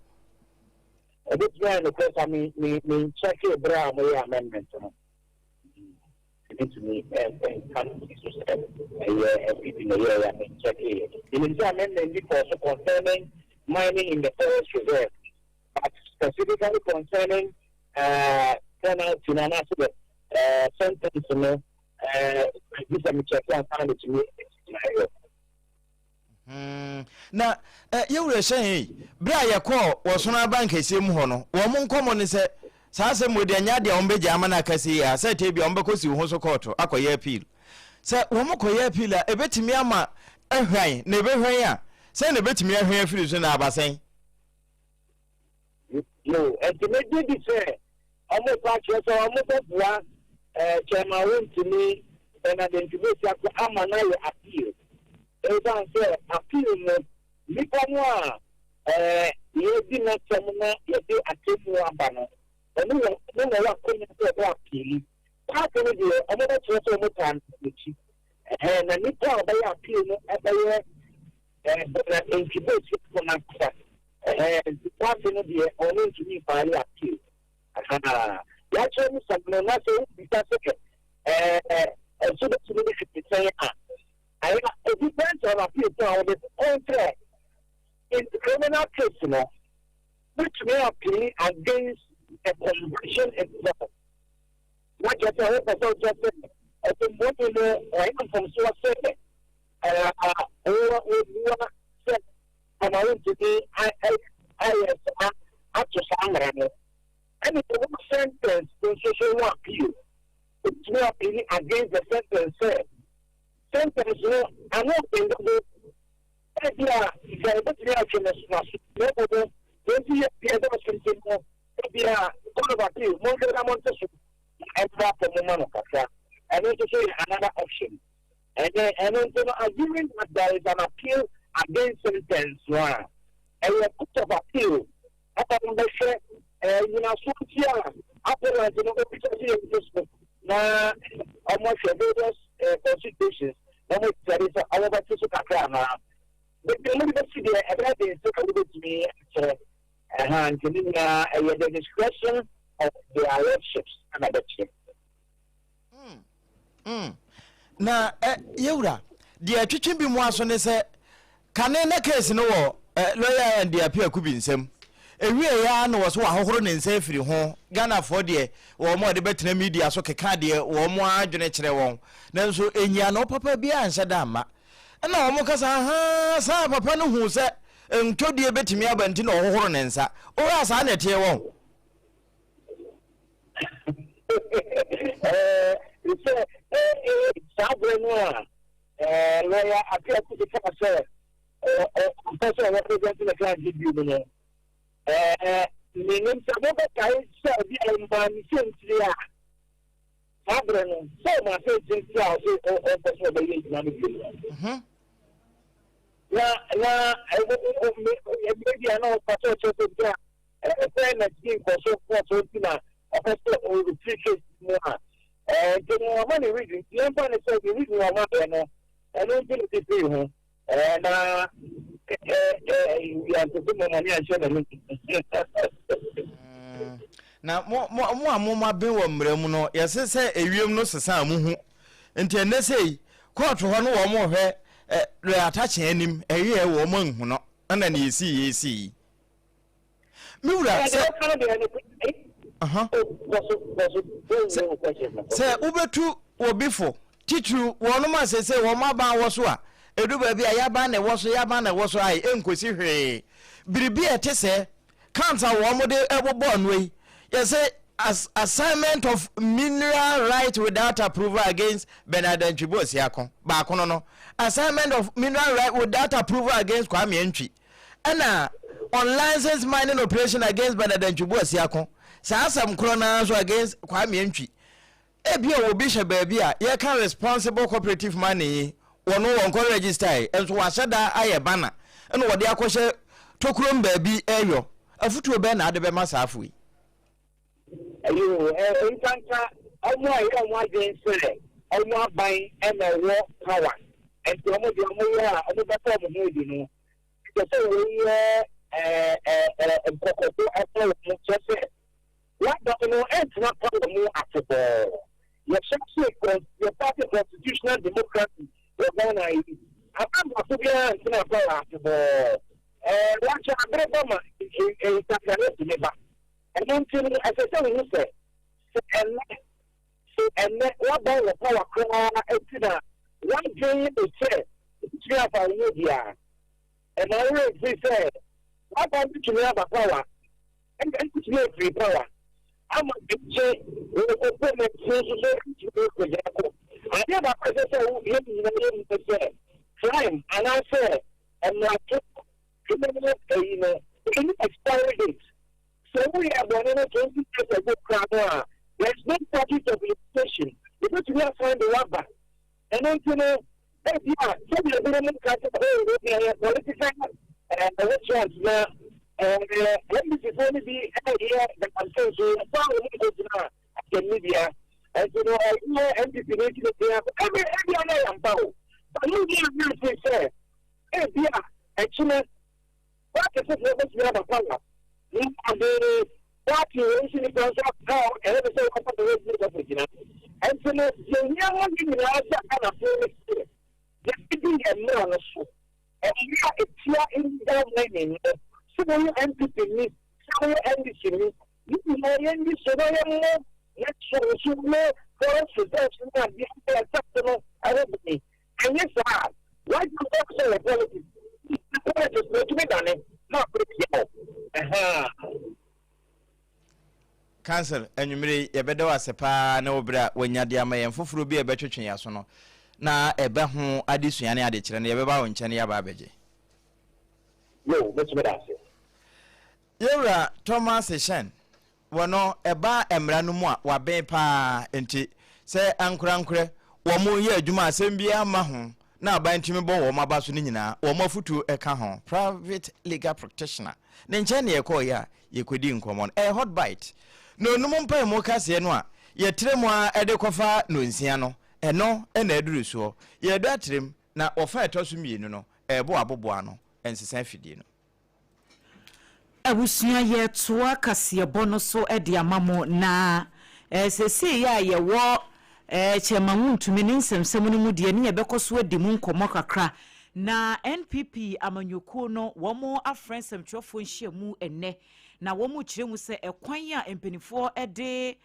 Ɛbɛtumi ayɛ nokorɛ saa, me me me nkyɛkee berɛ a wɔyɛɛ amendment no. Mentumi nka no si so sɛ ɛyɛ NPP na ɛyɛeɛ a, menkyɛkeeɛ. Menim sɛ amendment bi kɔɔ so concerning mining in the forest reserve. But specifically concerning penalty no anaasɛ the sentence no, gye sɛ mekyɛke ansa na metumi agyina yɛ. Na yɛwura hyɛn yi, berɛ a yɛkɔɔ wɔsono abankɛseɛ mu hɔ no, wɔn nkɔmmɔ ne sɛ saa asɛm wei deɛ ɛnyɛ adeɛ a wɔbɛgya ama no aka sei a, sɛ ɛtɛ bi a wɔbɛkɔ siw ho so kɔɔto akɔyɛ appeal. Sɛ wɔkɔyɛ appeal a, ɛbɛtumi ama ahwan, na ɛbɛhwan a, sɛn na ɛbɛtumi ahwan afiri so na aba sɛn? Yo, enti megye di sɛ wɔrepɛ akyerɛ sɛ wɔbɛboa Chairman Wontumi Bernard Antwi Boasiako ama no ayɛ appeal. Esiane sɛ appeal no, nipa no a yɛredi n'asɛm na yɛde atemmuo aba no, ɔno wɔ ɔno na ɔwɔ akɔnya sɛ ɔbɛ appeal. Party no deɛ, wɔbɛkyerɛ sɛ wɔtaa n'akyi. Ɛhɛn, na nipa a ɔbɛyɛ appeal no bɛyɛ Bernard Antwi Boasiako no ankasa. Ɛhɛɛ nti party no deɛ ɔno ntumi nfaale appeal. Ahaa yɛakyerɛ mu saa no na sɛ wobisa sɛ ɛɛ ɛso bɛtumi de hwete sɛn a, ayɛ it depends on appeal ko a wode kɔntrɛ. In criminal case no, wobɛtumi appeal against the conviction itself. Na kyerɛ sɛ wopɛ sɛ wokyerɛ sɛ ɔtɛmmuani no ɔyɛ mfomsoɔ sɛ wɔbua sɛ ama wontumi ayɛ saa ato saa mmara no. Ɛne ɛwɔ sentence nso so ho appeal. Wobɛtumi appeal against the sentence sɛ sentence no ano ɔden dodo. Ebia sɛ ebetumi atwe no n'aso, na mmom no, 20 years deɛ ɛdɔɔso nti no, ebia Court of Appeal, monhwɛ na monte so na ɛmmra fam mma no kakra. Ɛno nso so yɛ another option. Ɛnɛ, ɛno nti no, assuming that there is an appeal against sentence no a, ɛyɛ Court of Appeal ɛna wɔbɛhwɛ nnyinasoɔ nti a appellant no obisa sɛ yɛnte so na wɔahwɛ various considerations na wɔatitade sɛ wɔbɛte so kakra anaa. Baabi a wɔde bɛsi deɛ ɛbɛyɛ den sɛ wobɛtumi akyerɛ ɛha nti ne nyinaa ɛyɛ the discretion of their lordships ɛna bɛkyerɛ. Na yɛwura, deɛ ɛtwetwe bi mu aso ne sɛ kane na case no wɔ lawyer Andy Appiah Kubi nsam. Ɛwieɛ ara na wɔ so wahohoro ne nsa afiri ho. Ghanafoɔ deɛ wɔn a wɔde bɛtena media so keka deɛ wɔn ara adwene kyerɛ wɔn. Nanso nyiano papa biara nhyɛ da mma. Ɛna wɔn kasa ahaa saa papa no huu sɛ ntɔdie bɛtumi aba nti na ɔhohoro ne nsa. Wohwɛ a saa na ɛteɛ wɔn? Sɛ saa berɛ no a lɔya Appiah Kubi kaa sɛ ɔmpɛ sɛ ɔrepresent ne client no bio no, menim sɛ mobɛkae sɛ obi a ɔmaa ne sɛntiri a saa berɛ no sɛ ɔmaa sɛntiri nti a ɔsɛ ɔmpɛ sɛ ɔbɛyɛ adwuma no bio no. Na na ɛbi a na ɔpɛ sɛ ɔkyerɛ sɛ bi a Fairness bi nkɔ so kɔ so nti na ɔpɛ sɛ ɔfiri case mu a, nti no ɔma ne reason nti yɛmfa ne sɛ ne reason ɔma yɛ no ɛno nti na ɔde firi ho na yɛantete mɔmɔne anhyɛ n'anim. Na mo mo mo a mo aben wɔ mmara mu no, yɛse sɛ ewiem no sesa a mo hu. Nti ɛnnɛ sei, kɔɔto hɔ no wɔn hwɛ ɛ lɔya atakye anim, ɛyɛ wɔn anhu no, ɛna nea esii yɛ esii yi. Me wura, sɛ sɛ wobɛtu obi fo, titiriw wɔnom a seesei wɔn aban wɔ so a, ɛdu baabi a yɛaban na ɛwɔ so, yɛaban na ɛwɔ so a, ɛnkɔsi hwee. Biribi a ɛte sɛɛ, counts a wɔn de bobɔ ano yi, yɛsɛ as assignment of mineral right without approval against Bernard Antwi Boasiako, baako no no, assignment of mineral right without approval against Kwame Antwi. Ɛna unlicensed mining operation against Bernard Antwi Boasiako. Saa asɛm korɔ no ara nso against Kwame Antwi. Ebia obi hyɛ baabi a yɛka responsible cooperative mining yi, wɔno wɔnkɔ register yi, nso wɔahyɛ da ayɛ banner ɛna wɔde akɔhyɛ tokurom baabi ɛyɔ. Afutuo bɛn na ade bɛma saa afo yi? Ayo, nkanka wɔn a ɛyɛ wɔn adwene sɛ wɔn aban na ɛwɔ power, nti wɔn deɛ wɔyɛ a wɔbɛfa wɔn ho adi no, ɛsɛ sɛ wɔyɛ nkɔkɔbɔ ɛma wɔn, kyerɛ sɛ wɔaban no ɛntena power mu afebɔɔ. Yɛhyɛ ase yɛ party constitutional democracy wɔ Ghana yi, aban baako biara ntena power afebɔɔ. Wɔakyɛ abere ba ma nsakraeɛ tumi ba. Ɛno nti no, ɛsɛ sɛ wohu sɛ, sɛ ɛnnɛ, sɛ ɛnnɛ woaban wɔ power koraa akyi na w'adwene yɛ wo sɛ wobɛtumi afa wo ho adi a, ɛma wo werɛ mfiri sɛ w'aban bɛtumi aba power, ɛna ɛbɛtumi afiri power ama ɛkyɛ wo opponent no nso so atumi akɔgyina ko. Adeɛ baako a ɛsɛ sɛ yɛn nyinaa yɛhu ne sɛ, crime anaasɛ mmarato criminal ayi no, ɛnni expiry date. Sɛ woyɛɛ bɔne no 20 years ago koraa no a, there is no statute of limitation. Yɛbɛtumi asan de wo aba. Ɛno nti no, ebia sɛdeɛ ebinom ka sɛ, oh, wei deɛ ɛyɛ political eh, witch hunt na eh, NDC foɔ no bi ɛreyɛ galamsey nso yɛmfa wɔn nkɔgyina asɛnnibea. Ɛnti no, ɛyɛ NPP no nti no pia, ebi ebia na ɛyɛ ampa o. But mo nyɛ aware sɛ ebia ɛkyena Party foforɔ bɛtumi aba power na ɔde party wei nso nipa nso aba a ɛyɛ ne sɛ wɔfa ne wɔgyina bɛfo gyina. Ɛnti no deɛ hia ma yɛn nyinaa sɛ Ghanafoɔ ne sɛ yɛbɛdi yɛn mmara no so. Mmara a ɛtia illegal mining no. woyɛ NPP ni, sɛ woyɛ NDC ni, yɛn nyinaa yɛnni so na yɛmmɔ yɛn so nso ne forest reserves ne adeɛ ne asase no ho ban. Anyɛ saa a, w'adwene bɛyɛ sɛ yɛ politics. Politics no ɛtumi dane na akɔ atia wo. Ɛhaa. Council, anwummere yi, yɛbɛda wo ase paa ne wo berɛ a woanya de ama yɛn. Foforɔ bi a ɛbɛtwetwe yɛn aso no, na ɛbɛ ho adesua ne adekyerɛ no, yɛbɛba wo nkyɛn na yɛaba abɛgye. Yo, me nso meda ase. Yɛwura Thomas Hyɛn, wɔ no ɛba mmara no mu a, waben paa, enti sɛ ankorankorɛ wɔn yɛ adwuma a asɛm biara mma ho na aban tumi bɔ wɔn aba so no nyinaa, wɔn afotuo ka ho. Private legal practitioner ne nkyɛn na yɛkɔeɛ a yɛkɔdii nkɔmmɔ no. Ɛyɛ hot bite. Nnɔnnum mpaemu kaseɛ no a yɛtrɛ mu ara de kɔfa nnɔnsia no, ɛno na aduru soɔ. Yɛredɔ atrem, na wɔfa a ɛtɔ so mmienu no ɛrebo aboboano nsesa afidie no. Abusua yɛretoa kaseɛbɔ no so de ama mo na seesei a yɛwɔ Chairman Wontumi ne nsɛmsɛm no mu deɛ ne yɛbɛkɔ so adi mu nkɔmmɔ kakra. Na NPP amanyɔkuo no wɔn afrɛ nsɛmtwerɛfoɔ nhyiamu ɛnnɛ na wɔn rekyerɛ mu sɛ ɛkwan a mpanimfoɔ de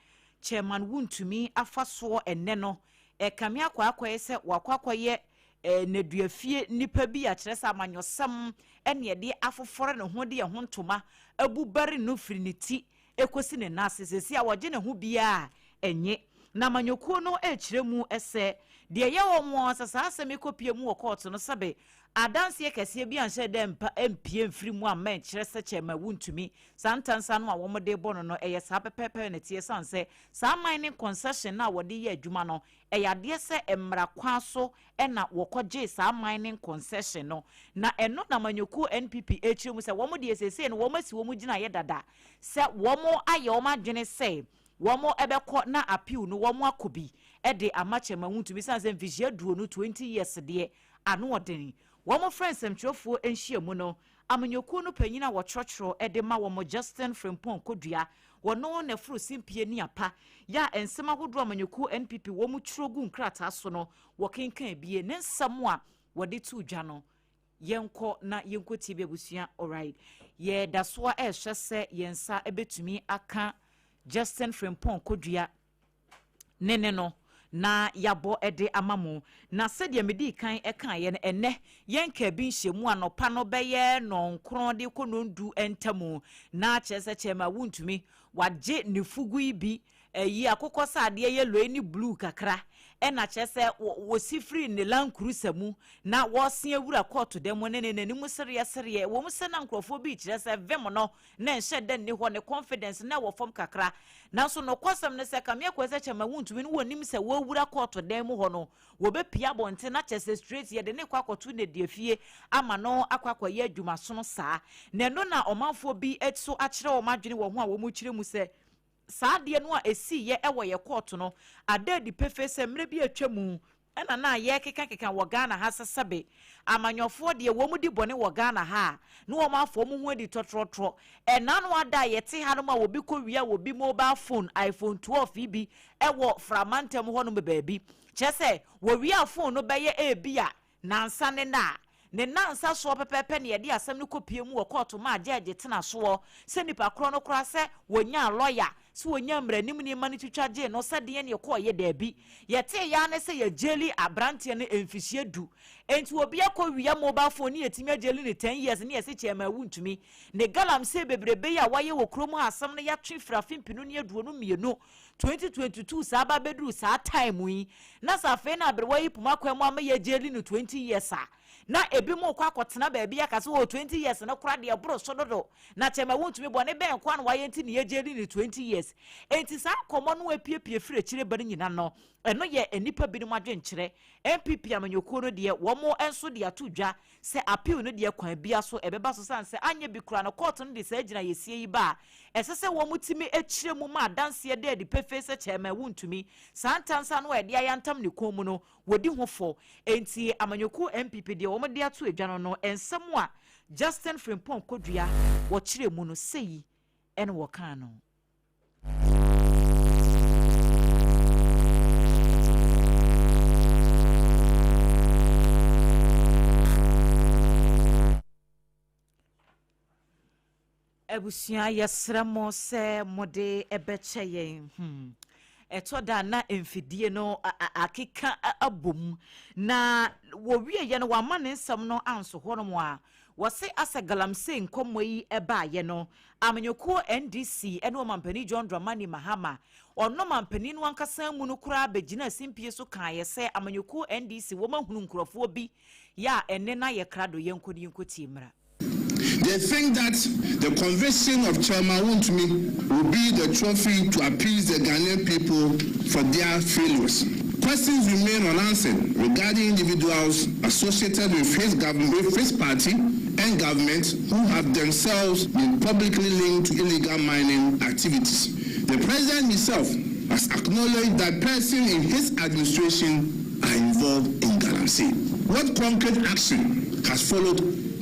Chairman Wontumi afa soɔ ɛnnɛ no ɛkame akɔ akɔyɛ sɛ wakɔ akɔyɛ nneduafie nipa bi a kyerɛ sɛ amanyɔsɛm na ɛde afofɔre ne ho de ɛho ntoma abubare no firi ne ti kɔsi ne nan ase. Seesei a wɔgye ne ho biara a, ɛnye. Na amanyɔkuo no rekyerɛ mu sɛ deɛ ɛyɛ wɔn nwanwa sɛ saa asɛm yi kɔpue mu wɔ kɔɔto no sɛbe adanseɛ kɛseɛ bi anhyɛ da mpa ampue amfiri mu amma ɛnkyerɛ sɛ Kyɛrema wuntumi. Saa ntansa no a wɔde rebɔ no no, ɛyɛ saa pɛpɛɛpɛ na ɛteɛ ɛsiane sɛ saa mining concession no a wɔde yɛ adwuma no Ɛyɛ adeɛ sɛ mmara kwan so na wɔkɔgyee saa mining concession no, na ɛno na amanyɔkuo NPP rekyerɛ mu sɛ wɔn deɛ seesei no wɔn asi wɔn gyinaeɛ dada sɛ wɔn ayɛ wɔn adwene sɛ wɔn bɛkɔ na appeal no wɔn akɔ bi de ama Chairman Wontumi ɛsiane sɛ mfihyia aduonu, 20 years, deɛ ano ɔden. Wɔn frɛ nsɛmtwerɛfoɔ nhyiamu no Amanyɔkuo no panyin a wɔtwerɛtwerɛ de ma wɔn Justin Frimpong Kodua, wɔno na ɛforo simpie ne apa yɛ a nsɛm ahodoɔ a amanyɔkuo NPP wɔn twerɛ gu nkrataa so no wɔkenkan bie ne nsɛm a wɔde too dwa no. Yɛnkɔ na yɛnkɔtie bi abusua. Alright, yɛda so a ɛrehwɛ sɛ yɛn nsa bɛtumi aka Justin Frimpong Kodua ne ne no na yɛabɔ de ama mo. Na sɛdeɛ medii kan kaeɛ no, ɛnnɛ yɛn kaabi nhyiamu anɔpa no bɛyɛ nnɔnkron de kɔ nnɔndu ntamu. Na kyerɛ sɛ Chairman Wontumi, wagye ne fugu yi bi, ayi akokɔ sradeɛ yellow yi ne blue kakra, ɛna kyerɛ sɛ wɔsi firi ne Land Cruiser mu na wɔrese awura kɔɔto dan mu ne ne n'anim sereɛ sereɛ. Ɛwɔ mu sɛ na nkurɔfoɔ bi rekyerɛ sɛ vim no na ɛnhyɛ da nni hɔ, ne confidence na ɛwɔ fam kakra. Nanso nokwasɛm ne sɛ, Kame Akwasi Akyɛmma wuntumi no wɔnnim sɛ wɔawura kɔɔto dan mu hɔ no, wɔbɛpue abɔnten na kyerɛ sɛ straight yɛde no rekɔ akɔto nneduafie ama no akɔ akɔyɛ adwumasono saa. Na ɛno na ɔmanfoɔ bi nso akyerɛ wɔn adwene wɔ ho a wɔkyerɛ mu sɛ, saa adeɛ no a ɛsiiɛ wɔ yɛ kɔɔto no ada adi pefee sɛ mmerɛ bi a atwa mu Ɛna na yɛkekakeka wɔ Ghana ha sɛ sɛbe amanyɔfoɔ deɛ wɔn di bɔne wɔ Ghana ha a na wɔn afa wɔn ho adi tɔtrɔtrɔ. Ɛna no ada a yɛte ha nom a obi kɔ wia obi mobile phone iPhone 12 yi bi wɔ Frama ntam hɔ nom baabi. Kyerɛ sɛ wɔwiaa phone no bɛyɛ ebia nansa ne nna a Ne nnansa soɔ pɛpɛɛpɛ na yɛde asɛm no kɔpue mu wɔ kɔɔto maa gyɛɛgye tena soɔ sɛ nipa korɔ no koraa sɛ wɔnyaa lɔya, sɛ wɔnyaa mmaranimni ma no twitwa gyee no sɛ deɛn na ɛkɔɔeɛ daabi. Yɛteeɛ ara ne sɛ yɛgyeli aberanteɛ no mfihyia du. Enti obi akɔ wia mobile phone ne yɛtumi agyeli no ten years ne yɛse kyɛɛma wontumi. Ne galamsey bebrebe yi a wayɛ wɔ kurom ha asɛm no yɛatwe firi afe mpenu ne 22, 2022 saa ba bɛduru saa time yi na sɛ afei na aberewa yi poma kwan mu ama yɛgyeli no 20 years a na ebinom rekɔ akɔtena baabi aka sɛ oh 20 years no koraa deɛ ɛboro so dodo na kyɛ ma wontumi bɔne bɛn nkoa na wayɛ nti na yɛgyeli no 20 years. Enti saa nkɔmmɔ no a epiepie firi akyire ba no nyina no ɛno yɛ nnipa binom adwenkyerɛ. NPP amanyɔkuo no deɛ wɔn nso de ato dwa sɛ appeal no deɛ kwan bia so ɛbɛba so sane sɛ anyɛ bi koraa no court no de saa gyinaeɛsie yi ba a ɛsɛ sɛ wɔn tumi kyerɛ mu ma adanseɛ da adi pefee sɛ Chairman Wontumi saa ntansa no a ɛde ayantam ne kɔn mu no wɔdi ho fɔ. Enti amanyɔkuo NPP deɛ wɔn de ato adwa no no nsɛm a Justin Frimpong Kodua wɔkyerɛ mu no sei ɛna wɔkaa no. Abusua yɛsrɛ mo sɛ mode bɛkyɛ yɛn hmm. Ɛtɔ da a na mfidie no akeka abom na wɔwieɛ no wama ne nsɛm no anso hɔnom a wɔse asɛ galamsey nkɔmmɔ yi baeɛ no amanyɔkuo NDC ne ɔmampanin John Dramani Mahama ɔno mampanin no ankasa mu no koraa bɛgyinaa simpie so kaeɛ sɛ amanyɔkuo NDC wɔahunu nkurɔfoɔ bi yɛ a ɛnne no ayɛ krado yɛnkɔ ne yɛnkɔtie mmra. They think that the conviction of Chairman Wontumi will be the trophy to appease the Ghanaian people for their failures. Questions remain unanswered regarding individuals associated with his government, with his party and government who have themselves been publicly linked to illegal mining activities. The president himself has acknowledged that persons in his administration are involved in galamsey. What concrete action has followed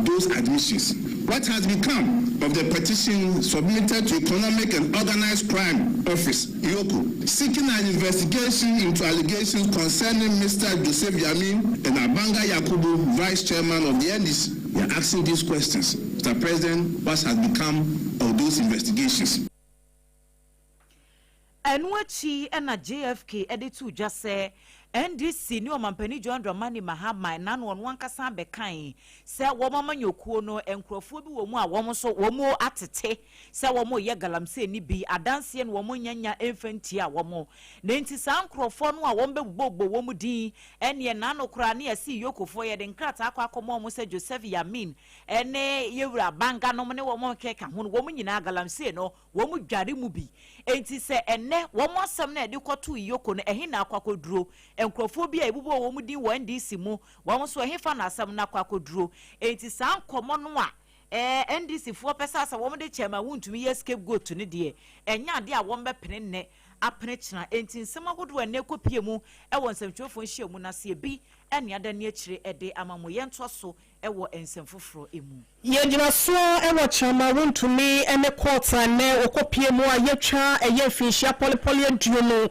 those admissions? What has become of the petition submitted to Economic and Organized Crime Office, EOCO, seeking an investigation into allegations concerning Mr. Joseph Yamin and Abanga Yakubu, Vice Chairman of the NDC? We are asking these questions. Mr. President, what has become of those investigations? Ɛno akyi na JFK de too dwa sɛ NDC ne Ɔmampanin John Dramani Mahama na na ɔno ankasa abɛkae sɛ wɔn amanyɔkuo no nkurɔfoɔ bi wɔ mu a wɔn nso wɔn atete sɛ wɔn reyɛ galamsey no bi adanseɛ na wɔn nnya nya mfa ntia wɔn na nti saa nkurɔfoɔ no a wɔn bɛbobɔbobɔ wɔn din ɛneɛ naano koraa ne yɛse Yokofoɔ yɛde nkrataa akɔ akɔma wɔn sɛ Joseph Yamin ne Yɛwura Banga nom ne wɔn nkeka ho no wɔn nyinaa galamsey no Wɔdware mu bi. Enti sɛ ɛnnɛ wɔn asɛm no a yɛde kɔtoo Iyoko no, ɛhe na akɔ akɔduro? Nkurɔfoɔ bi a yɛbobɔɔ wɔn din wɔ NDC mu, wɔn nso ɛhefa na asɛm no akɔ akɔduro? Enti saa nkɔmmɔ no a ɛɛ NDC foɔ pɛ sɛ asɛ wɔde Chairman Wontumi yɛ scapegoat no deɛ, ɛnyɛ adeɛ a wɔbɛpene nnɛ apene kyena. Enti nsɛm ahodoɔ a ɛnnɛ ɛkɔpue mu wɔ nsɛmtwerɛfoɔ nhyiamu no ase, ebi ne ada ne akyire de ama mo. Yɛntoa so wɔ nsɛm foforɔ mu. Yɛgyina so ara wɔ Kyama Wontumi ne court a nnɛ wɔkɔpie mu a yɛatwa ɛyɛ mfinhyia pɔlepɔle aduonu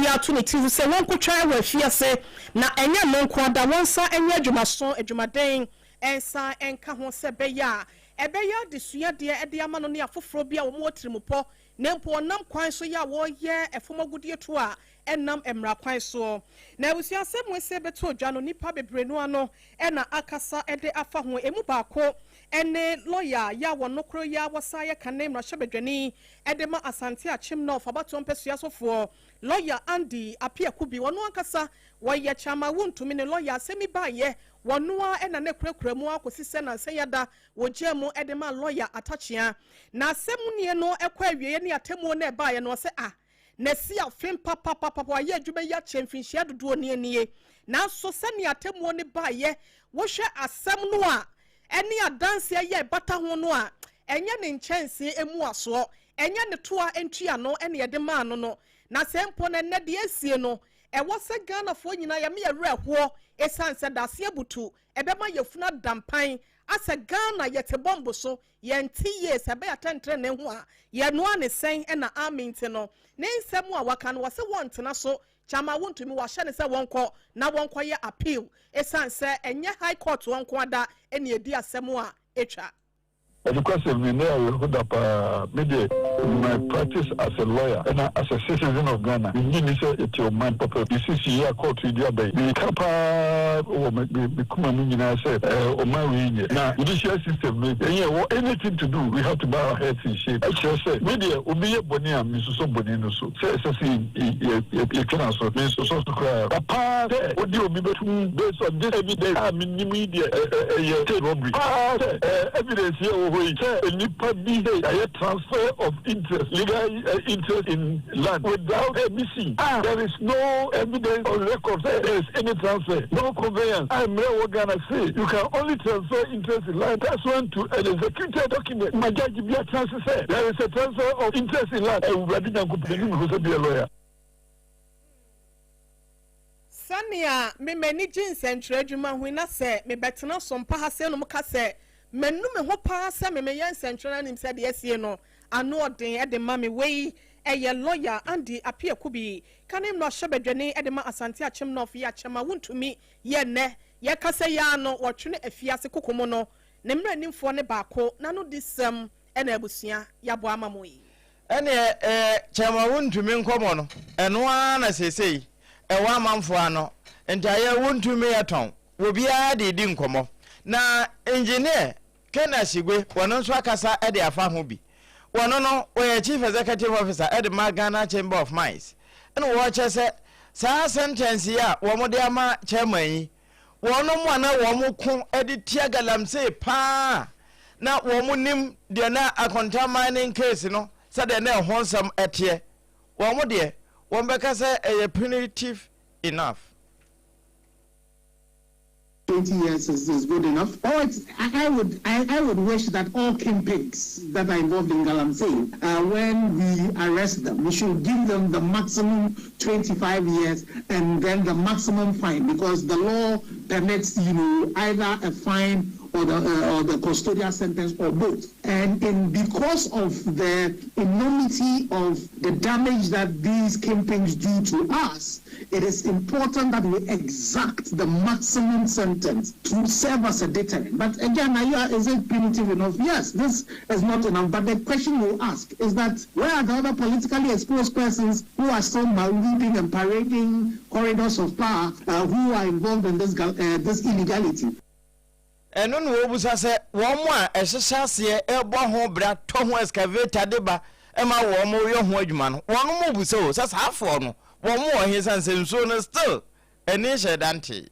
de ato ne tiri so sɛ wɔnkɔtwa wɔ afiase na ɛnyɛ ɛno nko ara da wɔnsa nyɛ adwumaso adwumaden nsa nka ho sɛ ɛbɛyɛ a ɛbɛyɛ adesuadeɛ de ama no ne afoforɔ bi a wɔwɔ tirimupɔ na mpo wɔnam kwan so yɛ a wɔreyɛ fam agudeɛ tu a ɛnnam mmara kwan soɔ. Na abusua asɛm wei sɛ bɛtɔ dwa no nnipa bebree no ano na akasa de afa ho. Ɛmu baako ne lɔya yɛ a wɔno koro yi ara wɔsan yɛ kane mmarahyɛbadwani de ma Asante Akyem North abatoɔ mpɛsoa sofoɔ, Lɔya Andy Appiah Kubi. Ɔno ankasa wɔyɛ Kyama Wontumi ne lɔya. Asɛm yi baeɛ wɔno ara na na ɛkurakura mu ara kɔsi sɛ nansa yi ada wɔgyaa mu de maa lɔya Atakyea. Na asɛm nie no kɔ awieɛ ne atemmuo no a ɛbaeɛ no ɔsɛ ah Nasi afe papapapa, wayɛ adwuma yi akyɛ mfinhyia dodoɔ nie nie. Nanso sɛnea atemmuo no baeɛ, wohwɛ asɛm no a ɛne adanseɛ yɛ ɛbata ho no a, ɛnyɛ ne nkyɛnsee mmuasoɔ, ɛnyɛ ne toa ntuano na yɛde maa no no. Na sɛ mpo no ɛnnɛ deɛ asie no, ɛwɔ sɛ Ghanafoɔ nyinaa yɛma yɛn werɛ hoɔ ɛsiane sɛ daseɛ butu, ɛbɛma yafunu ada mpan asɛ Ghana yɛte bɔmbo so Yɛnte yie sɛ ɛbɛyɛ atɛntrenee ho a, yɛnoa ne sɛn na amen nti no, ne nsɛm a waka no wɔse wɔntena so kyama wontumi wahyɛ no sɛ wɔnkɔ na wɔnkɔyɛ appeal ɛsiane sɛ ɛnyɛ high court hɔ nko ada na ɛdi asɛm a ɛtwa. Nokwasɛm ni, na ɛyɛ awerɛho da paa. Me deɛ, in my practice as a lawyer ɛna as a citizen of Ghana, mennye nni sɛ yɛte ɔman papa mu. Sisi yi a kɔɔto yi de aba yi, meka paa wɔ me me me koma mu nyinaa sɛ ɛɛ ɔman wei nyɛ. Na judicial system no, yɛn yɛwɔ anything to do, we have to bow our heads in shame. Ɛkyerɛ sɛ, me deɛ obi yɛ bɔne a, mensosɔ bɔne no so. Sɛ ɛsɛ sɛ yɛ yɛ yɛ yɛtwe n'aso, mensosɔ so koraa. Paa sɛ wode obi bɛto mu based on this evidence a menim yi deɛ ɛ ɛ ɛyɛ state robbery. Paa sɛ ɛ evidence yi a ɛwɔ hɔ yi sɛ nnipa bi sɛ yɛayɛ transfer of interest, legal interest in land without permission a there is no evidence on record sɛ there is any transfer, no conveyance a mmerɛ ɛwɔ Ghana se you can only transfer interest in land pursuant to an executed document ma judge bi atena ase sɛ there is a transfer of interest in land. Awurade Nyankopɔn menim ho sɛ meyɛ lawyer. Sɛnea me m'ani gye nsɛnkyerɛ adwuma ho yi na sɛ mebɛtena so mpa ha sei nom ka sɛ manu me ho paa sɛ me meyɛ nsɛnkyerɛ no anim sɛ deɛ asie no ano ɔden de ma me wei ɛyɛ lawyer Andy Appiah Kubi kane mmarahyɛbadwani de ma Asante Akyem North yi akyɛm a wontumi yɛ nnɛ yɛkasa yi ara no wɔtwene afiase koko mu no ne mmaranimfoɔ no baako n'ano di sɛm. na abusua yɛabɔ ama mo yi. Ɛneɛ eh, kyɛma wontumi nkɔmɔ no, ɛno ara na seesei ɛwɔ amanfoɔ ano, nti ayɛ wontumi ɛtɔn, obiara de redi nkɔmɔ. Na Engineer Ken Asigwe, wɔno nso akasa de afa ho bi. Wɔno no, wɔyɛ Chief Executive Officer de ma Ghana Chamber of Mines, ɛna wɔkyɛ sɛ saa sentence yi a wɔde ama chairman yi, Wɔnom a na wɔn ko de tia galamsey paa na wɔn nim deɛ na Akonta mining case no sɛdeɛ na ɛho nsɛm teɛ. Wɔn deɛ wɔn bɛka sɛ ɛyɛ punitive enough. 20 years is, is good enough. Or it's, I, I would I, I would wish that all kingpins that are involved in Galamsey, uh, when we arrest them, we should give them the maximum 25 years and then the maximum fine because the law permits, you know, either a fine or the, uh, or the custodial sentence or both. And in, because of the enormity of the damage that these kingpins do to us, it is important that we exact the maximum sentence to serve as a deterrent. But again, are you, is it punitive enough? Yes, this is not enough. But the question you ask is that where are the other politically exposed persons who are still malweeping and parading corridors of power uh, who are involved in this, uh, this illegality? Ɛno na wɔbisa sɛ wɔn a ɛhyehyɛ aseɛ rebɔ ho bra tɔ ho excavator de ba ma wɔn reyɔ ho adwuma no, wɔn mo bisa o sɛ saa foɔ no wɔn wɔ he sane sɛ nsuo no still ani nhyɛɛ da ntee.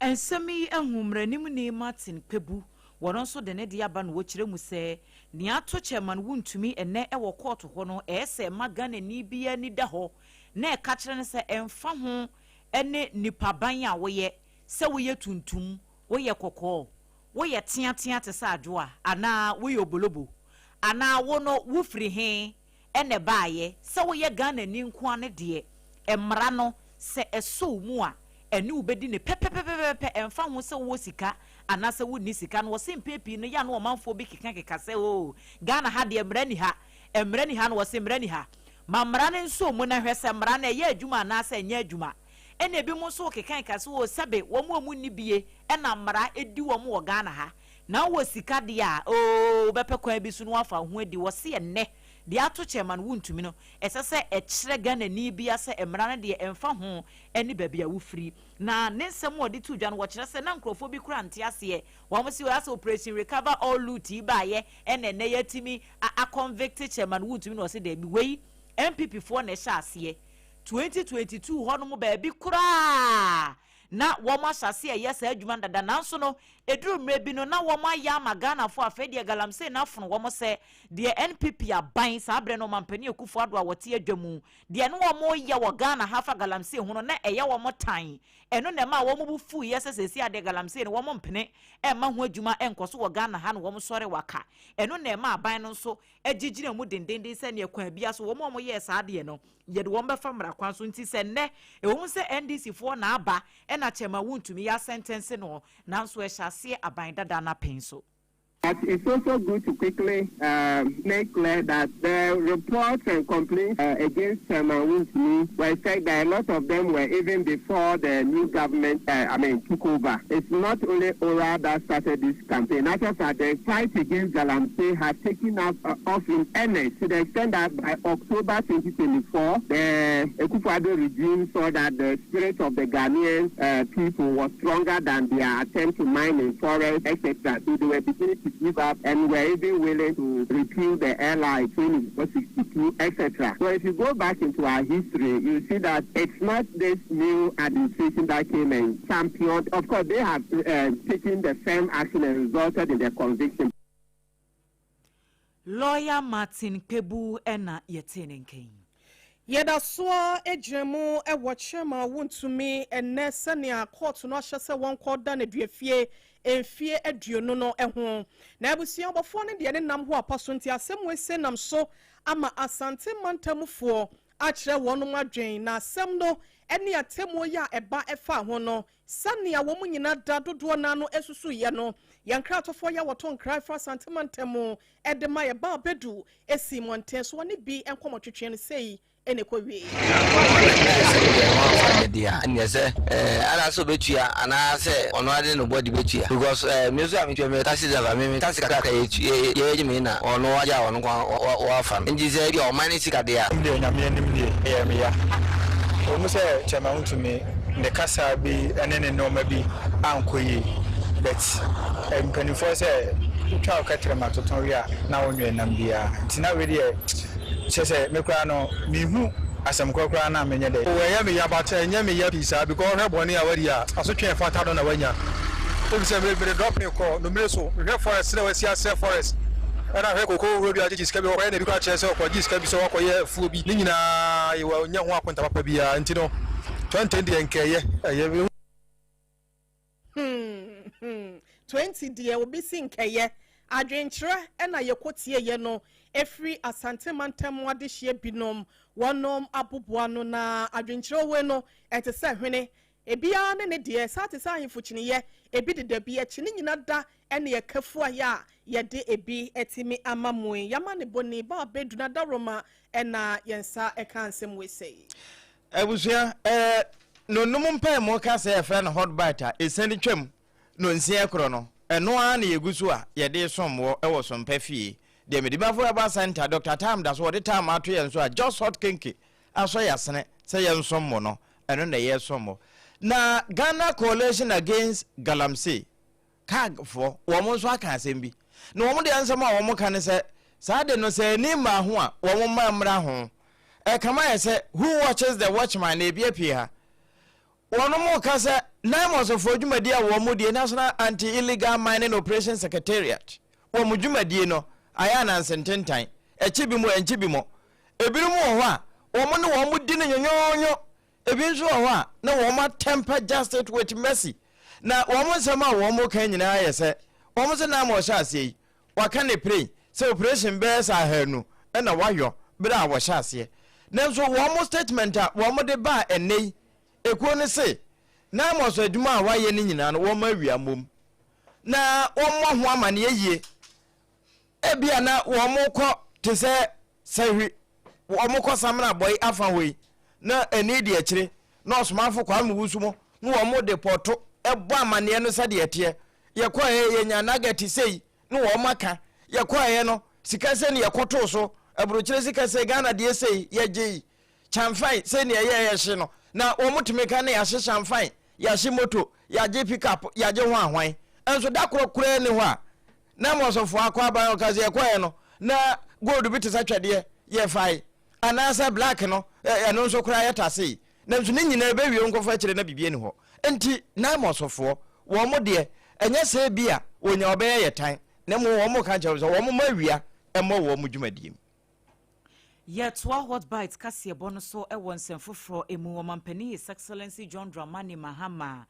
Nsɛm yi ahu mmaranimni Martin Kpebu, wɔno nso de ne deɛ aba na wɔkyerɛ mu sɛ nea ato Chairman Wontumi ɛnnɛ wɔ kɔɔto hɔ no ɛyɛ sɛ ɛma Ghanani biara ani da hɔ na ɛka kyerɛ no sɛ ɛmfa ho ne nipaban a woyɛ sɛ woyɛ tuntum, woyɛ kɔkɔɔ, woyɛ teatea te sɛ adwoa, anaa woyɛ obolobo, anaa wo no wofiri he na ɛbaeɛ, sɛ woyɛ Ghanani nko ara no deɛ, mmara no, sɛ ɛsɔ wo mu a, ɛne wo bɛdi no pɛpɛpɛpɛpɛ, ɛmfa ho sɛ wowɔ sika anaasɛ wonni sika no. Wɔse mpɛn pii no, yɛ a na ɔmanfoɔ bi kekakeka sɛ, oo, Ghana ha deɛ mmara nni ha, mmara nni ha, na wɔse mmara nni ha. Ma mmara no nsɔ wo mu na hwɛ sɛ mmara no ɛyɛ adwuma anaasɛ ɛnyɛ adwuma. Ɛna ebinom nso rekeka ka sɛ oo sɛbe wɔn a wɔnni bie na mmara di wɔn wɔ Ghana ha. Na wowɔ sika deɛ a oo wobɛpɛ kwan bi so na woafa wo ho adi. Wɔse ɛnnɛ deɛ ato Chairman Wontumi no, ɛsɛ sɛ ɛkyerɛ Ghanani biara sɛ mmara no deɛ ɛmfa ho ne baabi a wofiri. Na ne nsɛm a ɔde too dwa no wɔkyerɛ sɛ na nkurɔfoɔ bi koraa nte aseɛ. Wɔn se oo asɛ Operation Recover All Loot yi baeɛ ɛna ɛnnɛ yɛatumi a convict Chairman Wontumi na ɔse daabi wei NPP foɔ na ɛhyɛ aseɛ. 2022 hɔ nom baabi koraa na wɔn ahyɛ aseɛ ɛyɛ saa adwuma no dada nanso no ɛduru mmerɛ bi no na wɔn ayɛ ama Ghanafoɔ afei deɛ galamsey no afono wɔn sɛ deɛ NPP aban saa berɛ no Ɔmampanin Akufo Addo a wɔte adwa mu deɛ ne wɔn yɛ wɔ Ghana ha fa galamsey ho no na ɛyɛ wɔn tan ɛno na ɛmaa wɔn bo fuiɛ sɛ seesei adeɛ galamsey no wɔn mpene ɛmma ho adwuma ɛnkɔ so wɔ Ghana ha na wɔn sɔre waka ɛno na ɛmaa aban no nso gyegyina mu dendeenden sɛ neɛ kwan biara so wɔn a wɔyɛɛ saa adeɛ no yɛde wɔn bɛfa mmara kwan so nti sɛ nnɛ ɛwom sɛ NDC foɔ na aba ɛna kyɛma wontumi yɛ asɛntɛnse no nanso ɛhyɛ aseɛ aban dada no apen so. But it's also good to quickly uh, make clear that the reports and complaints uh, against Chairman Wontumi were said that a lot of them were even before the new government, uh, I mean, took over. It's not only ORA that started this campaign. Actually, the fight against Galamsey had taken up uh, off in earnest to the extent that by October 2024, the Akufo-Addo regime saw that the spirit of the Ghanaian uh, people was stronger than their attempt to mine in forests, etc. So they were beginning to give up and were even willing to repeal the LI 2462, etc. So if you go back into our history, you see that it's not this new administration that came and championed. Of course, they have uh, taken the firm action and resulted in their conviction. Lawyer Martin Kpebu na yɛtee ne nka yi. Yɛda so ara gyina mu wɔ kyerɛma a wontumi nnɛ sɛnea kɔɔto no ahyɛ sɛ wɔnkɔ da no aduafie mfie aduonu no ho. Na abusua bɔfoɔ no deɛ ne nam ho apa so nti asɛm wei se nam so ama Asante mantamufoɔ akyerɛ wɔnom adwen na asɛm no ne atemmuo yi a ɛba ɛfaa ho no Sɛnea wɔn nyinaa da dodoɔ no ano susuiɛ no, yɛn nkratofoɔ yi a wɔto nkra firi Asante mantam mu de ma yɛn baa Bɛdu sii mmɔnten so, wɔne bi nkɔmmɔtwetwe no sei na ɛkɔwieeɛ. deɛ a, ɛnneɛ sɛ eh, anaasɛ ɔbɛtua anaasɛ ɔno ara de ne body bɛtua because eh, me nso a metua meyɛ taxi driver, me me taxi kakra yɛ yɛgye me na ɔno wagye a ɔno nko ara wafa no, nti sɛ ebia ɔman no sika deɛ a. Me deɛ Nyame anim nie, ɛyɛ me ya. Ɛwɔ mu sɛ Chairman Wontumi ne kasa bi ne ne nnoɔma bi ankɔ yie but mpaninfoɔ sɛ wotwa wo kɛtrɛma toto we a na wonwɛn nam biara nti na wei deɛ kyerɛ sɛ me koraa no menhu asɛm korɔ koraa na menyɛ dɛ. Oh ɛyɛ me ya but ɛnyɛ me ya pii saa because wohwɛ bɔne a wadi a asotwe a ɛfata no na wanya efisɛ me mede drop me kɔ nomire so mehwɛ forest sɛdeɛ wasi asɛ forest ɛna hwɛ koko wura bi a gyegye sika bi ɔkɔyɛ na ebi koraa kyerɛ sɛ ɔkɔgye sika bi sɛ wakɔyɛ afuo bi ne nyinaa wanya ho akonta papa biara nti no 20 deɛ nkɛyɛ ɛyɛ. Hmm hmm 20 deɛ obi si nkɛyɛ. Adwenkyerɛ na yɛkɔ tieɛ no ɛfiri Asante mantam mu adehyeɛ binom wɔnom aboboano na adwenkyerɛ wei no ɛte sɛ hwene ebiara ne ne deɛ saa te sɛ ahemfo kyiniyɛ ebi deda bi akyi ne nyina da ɛne ɛka fuaeɛ a yɛde ebi atumi ama mo yi yɛama ne bɔni ba abɛdu na dawuroma ɛna yɛn nsa ɛka nsɛm wei sei. Abusua, eh, nonnom mpaemu ka sɛ yɛfrɛ no hot bite a ɛsiane twam nonsia korɔ no, ɛno ara na yɛgu so a yɛde resom woɔ wɔ Sompa fie. Deɛ Medimafo Herbal Centre, Doctor Tam da so wɔde tam ato yɛn so a Just Hot Kenke asɔ yɛn asene sɛ yɛnsom mo no, ɛno na yɛresom mo. Na Ghana Coalition Against Galamsey, CAG foɔ, wɔn nso aka asɛm bi. Na wɔn deɛ nsɛm a wɔn ka ne sɛ, saa de no sɛ ani mmaa ho a, wɔn mma mmra ho. Ɛkama ayɛ sɛ who watches the watchman na ebi apue ha. Wɔn ka sɛ NAIMOS foɔ dwumadie a wɔn die, National Anti-Illegal Mining Operation Secretariat, wɔn dwumadie no ayɛ ananse ntentan, ɛkye bi mo ɛnkye bi mo. Ebinom wɔ hɔ a, wɔn ne wɔn di no nyonyoonyo. Ebi nso wɔ hɔ a, na wɔn atemper justice with mercy. Na wɔn nsɛm a wɔn ka nyinaa yɛ sɛ, wɔn se Naaman ɔhyɛ aseɛ yi, waka ne pren sɛ operation bɛyɛ sɛ ahanu na wayɔ berɛ a wɔhyɛ aseɛ. Nanso wɔn statement a wɔn de baa ɛnnɛ yi, ekuo no se, Naaman sɔ adwuma a wayɛ no nyinaa no wɔn awia mmom. Na wɔmmɔ ho amaneɛ yie. Ebia na wɔkɔ te sɛ sahwi, wɔkɔ Samina bɔe afa hɔ yi, na ani di akyire, na ɔsomafo Kwame Wusu mo, na wɔde pɔto bɔ amanneɛ no sɛdeɛ ɛteɛ. Yɛkɔeɛ, yɛnyaa nugget sei, na wɔaka. Yɛkɔeɛ no, sika sei na yɛkɔtoo so, aburokyire sika sei, Ghana deɛ sei, yɛgyei. Kyamfae, sei na yɛyɛɛ yɛhye no. Na wɔtumi ka na yɛahye kyamfae, yɛahye moto, yɛagye pickup, yɛagye hwanhwan. Nso da korɔ koraa nni hɔ a na ma ɔsɔfoɔ akɔ aban ɔka sɛ yɛkɔɛ no na gold bi te sɛ twɛdeɛ yɛfae anaasɛ black no ɛno nso koraa yɛtasee. Nanso ne nyinaa ɛbɛwie nkɔfa akyire na biribi ani hɔ. Nti na ma ɔsɔfoɔ wɔn deɛ ɛnyɛ sɛ bi a wɔnya wɔbɛyɛ yɛ tan na mmom wɔn ka kyerɛ sɛ wɔn ma awia mmɔ wɔn dwumadie mu. Yɛtoa Hot Bites kaseɛbɔ no so wɔ nsɛm foforɔ mu. Ɔmampanin His Excellency John Dramani Mahama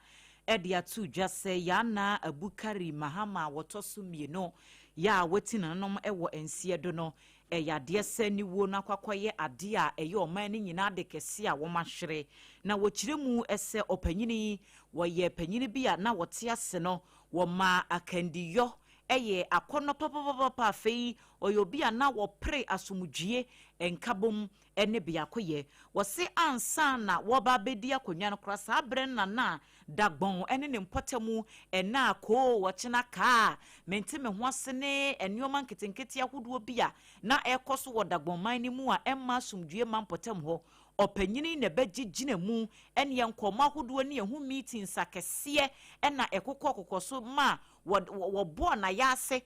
de ato dwa sɛ Yana Abukari Mahama a wɔtɔ so mmienu yɛ a wati nananom wɔ nseɛ do no, ɛyɛ adeɛ sɛ ne wuo no akɔ akɔyɛ adeɛ a ɛyɛ ɔman no nyinaa ade kɛseɛ a wɔahwere. Na wɔkyerɛ mu sɛ ɔpanyini yi, wɔyɛ panyini bi a na wɔte ase no, wɔmaa akandiyɔ yɛ akɔnnɔ papapapa. Afei ɔyɛ obi a na wɔpere asomdwoeɛ, nkabom ne biakoyɛ. Wɔse ansa na wɔreba abɛdi akonnwa no koraa, saa berɛ no na na Dagbon ne ne mpɔtam nna akoo, ɔkyena kaa, mente me ho ase ne nneɛma nketenkete ahodoɔ bi a na ɛrekɔ so wɔ Dagbon man no mu a ɛmma asomdwoeɛ mma mpɔtam hɔ. Ɔpanyini na ɛbɛgye gyina mu ne nkɔmmɔ ahodoɔ ne ɛho meetings akɛseɛ na ɛkokɔkokɔ so ma wɔbɔɔ n'ayaase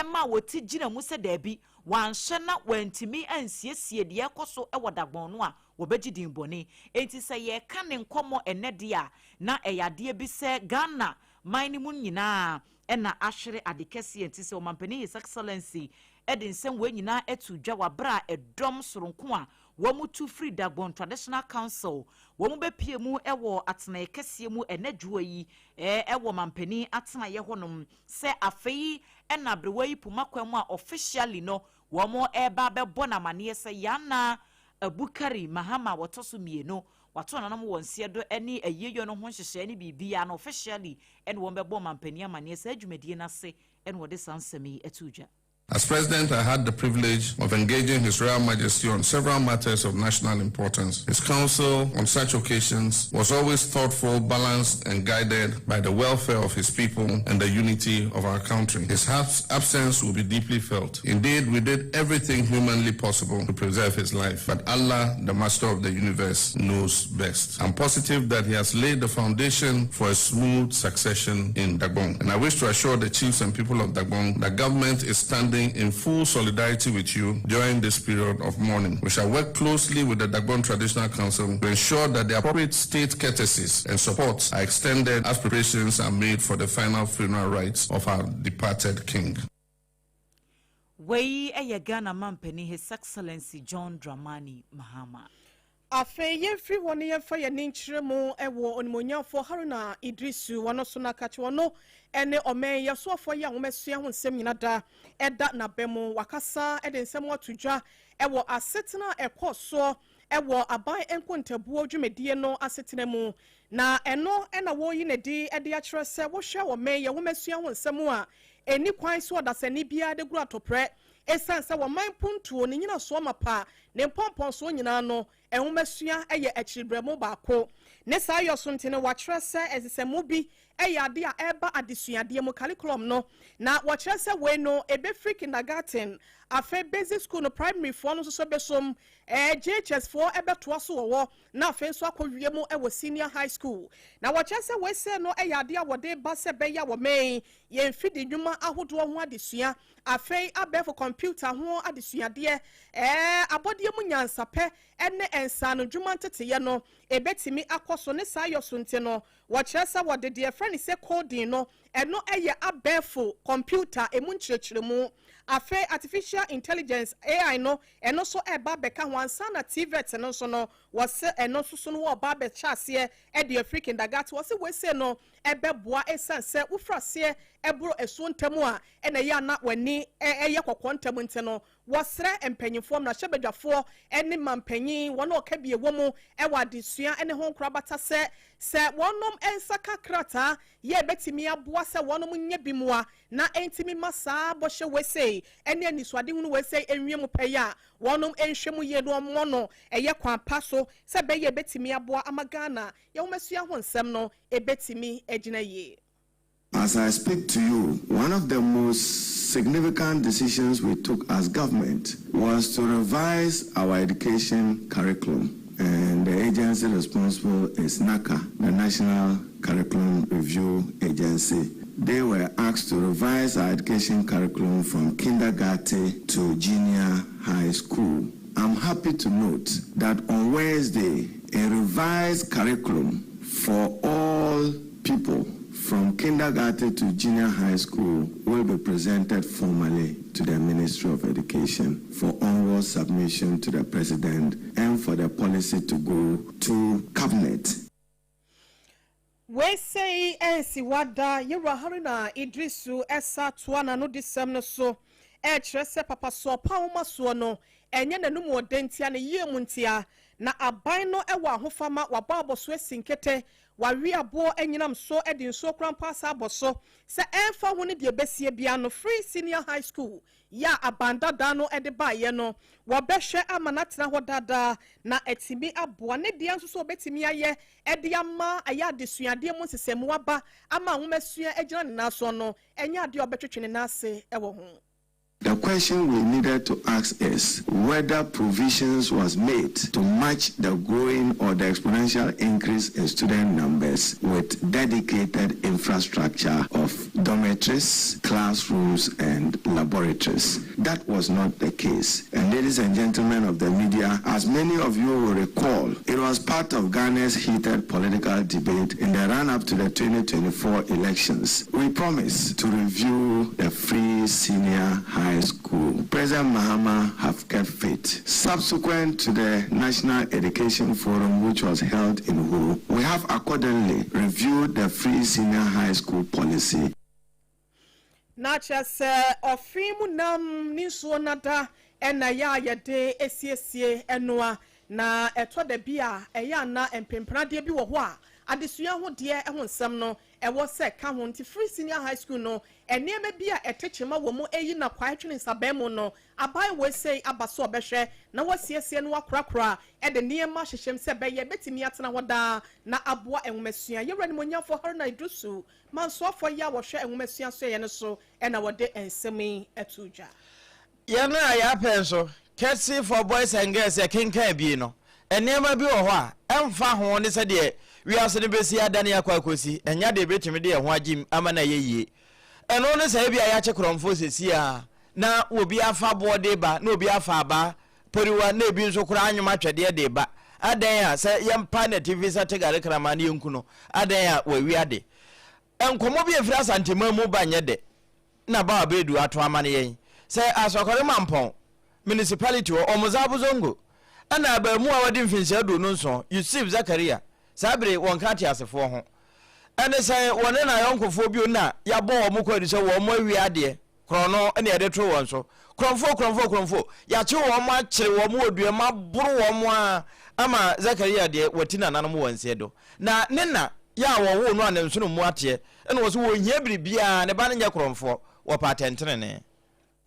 maa wɔte gyina mu sɛ daabi, wɔanhyɛ na wɔantumi ansiesie deɛ ɛrekɔ so wɔ Dagbon no a, wɔbɛgye din bɔne. Enti sɛ yɛreka ne nkɔmmɔ ɛnnɛ deɛ a, na ɛyɛ adeɛ bi sɛ Ghana man no mu nyinaa na ahwere ade kɛseɛ. Enti sɛ Ɔmampanin His Excellency de nsɛm wei nyinaa to dwa wɔ aberɛ a ɛdɔm soronko a wɔtu firi Dagbon Traditional Council, wɔbɛpue mu wɔ atenaeɛ kɛseɛ mu ɛnnɛ dwoɔ yi wɔ mampanin atenaeɛ hɔnom sɛ afei na aberewa yi poma kwan mu a officially no wɔreba abɛbɔ no amaneɛ sɛ Yana Abukari Mahama a wɔtɔ so mmienu wato nananom wɔ nseɛ do ne ayieyɔ no ho nhyehyɛɛ ne biribiara no officially na wɔbɛbɔ mampanin amaneɛ saa dwumadie no ase na wɔde saa nsɛm yi too dwa. As president, I had the privilege of engaging His Royal Majesty on several matters of national importance. His counsel on such occasions was always thoughtful, balanced, and guided by the welfare of his people and the unity of our country. His absence will be deeply felt. Indeed, we did everything humanly possible to preserve his life, but Allah, the master of the universe, knows best. I'm positive that he has laid the foundation for a smooth succession in Dagbon. And I wish to assure the chiefs and people of Dagbon that government is standing in full solidarity with you during this period of mourning. We shall work closely with the Dagbon Traditional Council to ensure that the appropriate state courtesies and supports are extended as preparations are made for the final funeral rites of our departed king. Wei yɛ Ghana mampanin His Excellency John Dramani Mahama. Afei yɛmfiri hɔ na yɛmfa yɛn ani nkyerɛ mu wɔ Onimuonyamfoɔ Haruna Iddrisu wɔn so na kakye wɔn ne ɔman yi asoafoɔ yi a nwomasua ho nsɛm nyina da ɛda n'aba mu. Wakasa de nsɛm ato dwa wɔ asetena a ɛkɔɔ soɔ wɔ aban nkontabuo dwumadie no asetena mu na ɛno na wɔreyi no adi de akyerɛ sɛ wohwɛ ɔman yi nwomasua ho nsɛm a ɛnni kwan sɛ ɔdasani biara de goro atoprɛ ɛsiane sɛ wɔman mpuntuo ne nyinasoɔ mapa ne mpɔmpɔnsoɔ nyinaa no Nwomasua yɛ akyiribrɛmu baako. Ne saa yɔ so nti no, wɔakyerɛ sɛ nsesɛmu bi yɛ ade a ɛreba adesuadeɛ mu, curriculum, no, na wɔkyerɛ sɛ wei no ɛbɛfiri kindergarten, afei basic school no, primaryfoɔ no nso so bɛsom, JHS foɔ bɛtoa so wɔ hɔ, na afei nso akɔwie mu wɔ senior high school. Na wɔkyerɛ sɛ wei sei no yɛ adeɛ a wɔde ba sɛ ɛbɛyɛ a wɔmɛn yɛn mfidi nnwuma ahodoɔ ho adesua, afei abɛɛfo kɔmputa ho adesuadeɛ, abɔdeɛ mu nyansapɛ ne nsaanodwuma nteteyɛ no ɛbɛtumi akɔ so. Ne saa yɔ so nti no, wɔkyerɛ sɛ wɔde deɛ yɛfrɛ no sɛ coding no, ɛno yɛ abɛɛfo kɔmputa ɛmu nkyerɛkyerɛmu. Afei artificial intelligence, AI, no, ɛno nso ɛreba abɛka ho ansa na TVET no nso no, wɔse ɛno nso so no wɔreba abɛhyɛ aseɛ de afiri kindergarten. Wɔse wei sei no ɛbɛboa ɛsiane sɛ wofiri aseɛ boro asuo ntam a ɛna ɛyɛ a na w'ani yɛ kɔkɔɔ ntɛm nti no, Wɔsrɛ mpanyimfoɔ, mmarahyɛbadwafoɔ ne mampanyin, wɔn a wɔka bi wɔ mu wɔ adesua ne ho nkorabata sɛ, sɛ wɔnom nsa ka krataa yi a ɛbɛtumi aboa sɛ wɔnom nyɛ bi mmoa na ɛntumi mma saa bɔhyɛ wesei ne anisoadehunu wesei nwie mu pɛyɛ a, wɔnom nhwɛ mu yie na wɔmmɔ no ɛyɛ kwan pa so sɛ ɛbɛyɛ a ɛbɛtumi aboa ama Ghana yɛnwomasua ho nsɛm no ɛbɛtumi agyina yie. As I speak to you, one of the most significant decisions we took as government was to revise our education curriculum. And the agency responsible is NaCCA, the National Curriculum Review Agency. They were asked to revise our education curriculum from kindergarten to junior high school. I'm happy to note that on Wednesday, a revised curriculum for all people from kindergarten to junior high school will be presented formally to the Ministry of Education for onward submission to the President and for the policy to go to Cabinet. Wei sei ansi hɔ ada, Yewura Haruna Iddrisu sa toa n'anodisɛm no so rekyerɛ sɛ papasoɔ pa nwoma soɔ no, ɛnyɛ n'anum ɔdɛ ntia, ne yie mu ntia, na aban no wɔ ahofama, wabɔ abɔso asi nkete, Wawe aboɔ anyinam so de nsuo koraa mpo asa abɔ so. Sɛ ɛmfa ho ne deɛ ɛbɛsie biara no, Free Senior High School yi a aban dadaa no de baeɛ no, wɔbɛhwɛ ama no atena hɔ daadaa na atumi aboa. Ne deɛ nso sɛ wɔbɛtumi ayɛ de ama ɛyɛ adesuadeɛ mu nsesɛmu aba ama nwomasua agyina ne nan soɔ no, ɛnyɛ adeɛ a wɔbɛtwetwe ne nan ase wɔ ho. The question we needed to ask is whether provisions was made to match the growing or the exponential increase in student numbers with dedicated infrastructure of dormitories, classrooms and laboratories. That was not the case. And ladies and gentlemen of the media, as many of you will recall, it was part of Ghana's heated political debate in the run-up to the 2024 elections. We promised to review the free senior high school. President Mahama have kept faith. Subsequent to the National Education Forum, which was held in Ho, we have accordingly reviewed the free senior high school policy. Na kyerɛ sɛ ɔfe mu nam ne nsuo no ada na ɛyɛ a yɛde siesie noa. Na ɛtɔ da bi a ɛyɛ a na mpempenadeɛ bi wɔ hɔ a Adesua ho deɛ ho nsɛm no ɛwɔ sɛ ɛka ho nti firi senior high school no nneɛma bi a ɛte kyema wɔ mu ɛyi na kwae twene nsabɛn mu no aban wei sei aba so ɔbɛhwɛ na wasiesie no akorakora ɛde nneɛma ahyehyɛm sɛ ɛbɛyɛ bɛtumi atena hɔ daa na aboa nwomasua. Yɛwura nimonyamfo Haruna Iddrisu, mansoafoɔ yi a wɔhwɛ nwomasua soɛyɛ no so, ɛna wɔde nsɛm yi ato dwa. Yɛn a yɛapɛ nso, Courtesy for Boys and Girls yɛkenkan bi no, nneɛma bi wɔ hɔ a, ɛmfa ho ne sɛdeɛ wiase no bɛsi adane akɔ akɔsi, ɛnyɛ adeɛ ɛbɛtumi de yɛn ho agyem ama no ayɛ yie. Ɛno ne sɛ ebia yɛakye korɔmfoɔ seesei ara, na obi afa boɔ de reba, na obi afa abaa, poriwa, na ebi nso koraa anwom atwɛdeɛ de reba. Adɛn a sɛ yɛmpa n'atifi sɛ tegare kraman na yɛnku no? Adɛn a wawi ade? Nkɔmmɔ bi a ɛfiri Asanteman mu ba nyɛ dɛ na Bawa Bedu ato amane yɛn sɛ Asɔkɔre Mampɔn Municipality wɔ Omozabo Zongo ɛna abaamuwa a wadi mfinhyia 27, Yusuf Zakaria, saa bere wɔnka ateasefoɔ ho. Ɛne sɛn wɔne n'ayɔnkofoɔ bio na yɛabɔ wɔn kwaadu sɛ wɔn awie adeɛ Korɔn no na yɛde too wɔn so. Korɔmfoɔ, korɔmfoɔ, korɔmfoɔ! Yɛakye wɔn akyere wɔn wɔ dua mu aboro wɔn ara ama Zakaria deɛ wati nananom wɔ nseɛ do. Na ne na yɛ a wɔwoo no a ne nsono mu ateɛ na wɔ so wɔnhia biribiara, ne ba no nyɛ korɔmfoɔ, wɔpɛ atɛntenenee.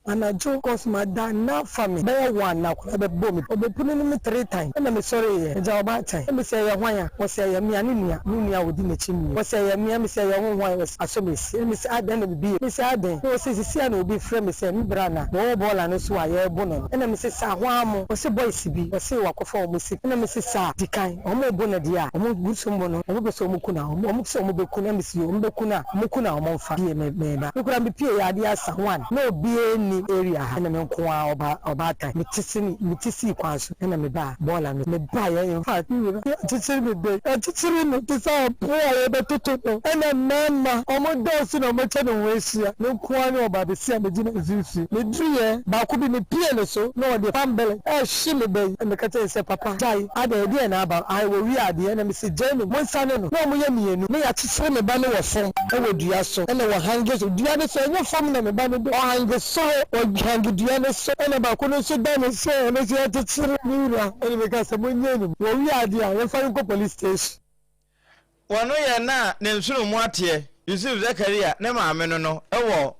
Anadwo cos mada na fa me bɛyɛ one na akwadaa bɛ bɔ me ɔbɛpunu no me three time ɛna me sɔre yɛ agya ɔbaatan ɛna me sɛ ɛyɛ hwan a ɔsɛ ɛyɛ mea ne nua me nua a ɔdi n'akyi nie ɔsɛ ɛyɛ mea me sɛ ɛyɛ ho hwan ɔsɛ asɔ me si ɛna me sɛ adɛn na me bie me sɛ adɛn na ɔse sisi a na obi frɛ me sɛ me bra na wɔwɔ bɔɔla no so a yɛrebo no no ɛna me se saa hwan mo ɔse boys bi ɔse wakɔfa wɔn sika ɛna me se saa dikan wɔn bo no deɛ a wɔn gu so mbo no wɔn pɛ sɛ wɔn ku no a wɔn se wɔn bɛku no ɛna me se yoo wɔn bɛku no a wɔn ku no a wɔn mfa pie me me ba me koraa me pie yɛ adeɛ asa one na obiara nni area ha ɛna me nko ara ɔba ɔbaatan me te se me te sii kwan so ɛna me baa bɔɔla no me ba yɛ in fact me wura akyekyere me bɛ akyekyere no te sɛ aboa a yɛbɛtoto no ɛna mmarima wɔn dɔɔso na wɔn atwa ne ho ahyia me nko ara ne ɔbaa bɛsi a megyina mfimfini meduruiɛ baako bi mepie ne so na ɔde pambɛlɛ ɛrehye me bɛ yi ɛna meka kyerɛ no sɛ papa gyae adɛn ɛdeɛn na aba ae wɔwie adeɛ ɛna mese gyae no monsane no na wɔn yɛ mmienu na yɛakyekyere me ba no wɔ fam wɔ dua so ɛna wɔhange so dua no so ɛnyɛ fam na me ba no da ɔhange soro ɔhange dua no so ɛna baako no nso da ne so ɛno nso yɛakyekyere me wura ɛna meka sɛ monyɛ no wɔwie adeɛ a yɛmfa no nkɔ police station. Wɔno yɛ na ne nsono mu ateɛ, Yusuf Zakaria ne maame no no wɔ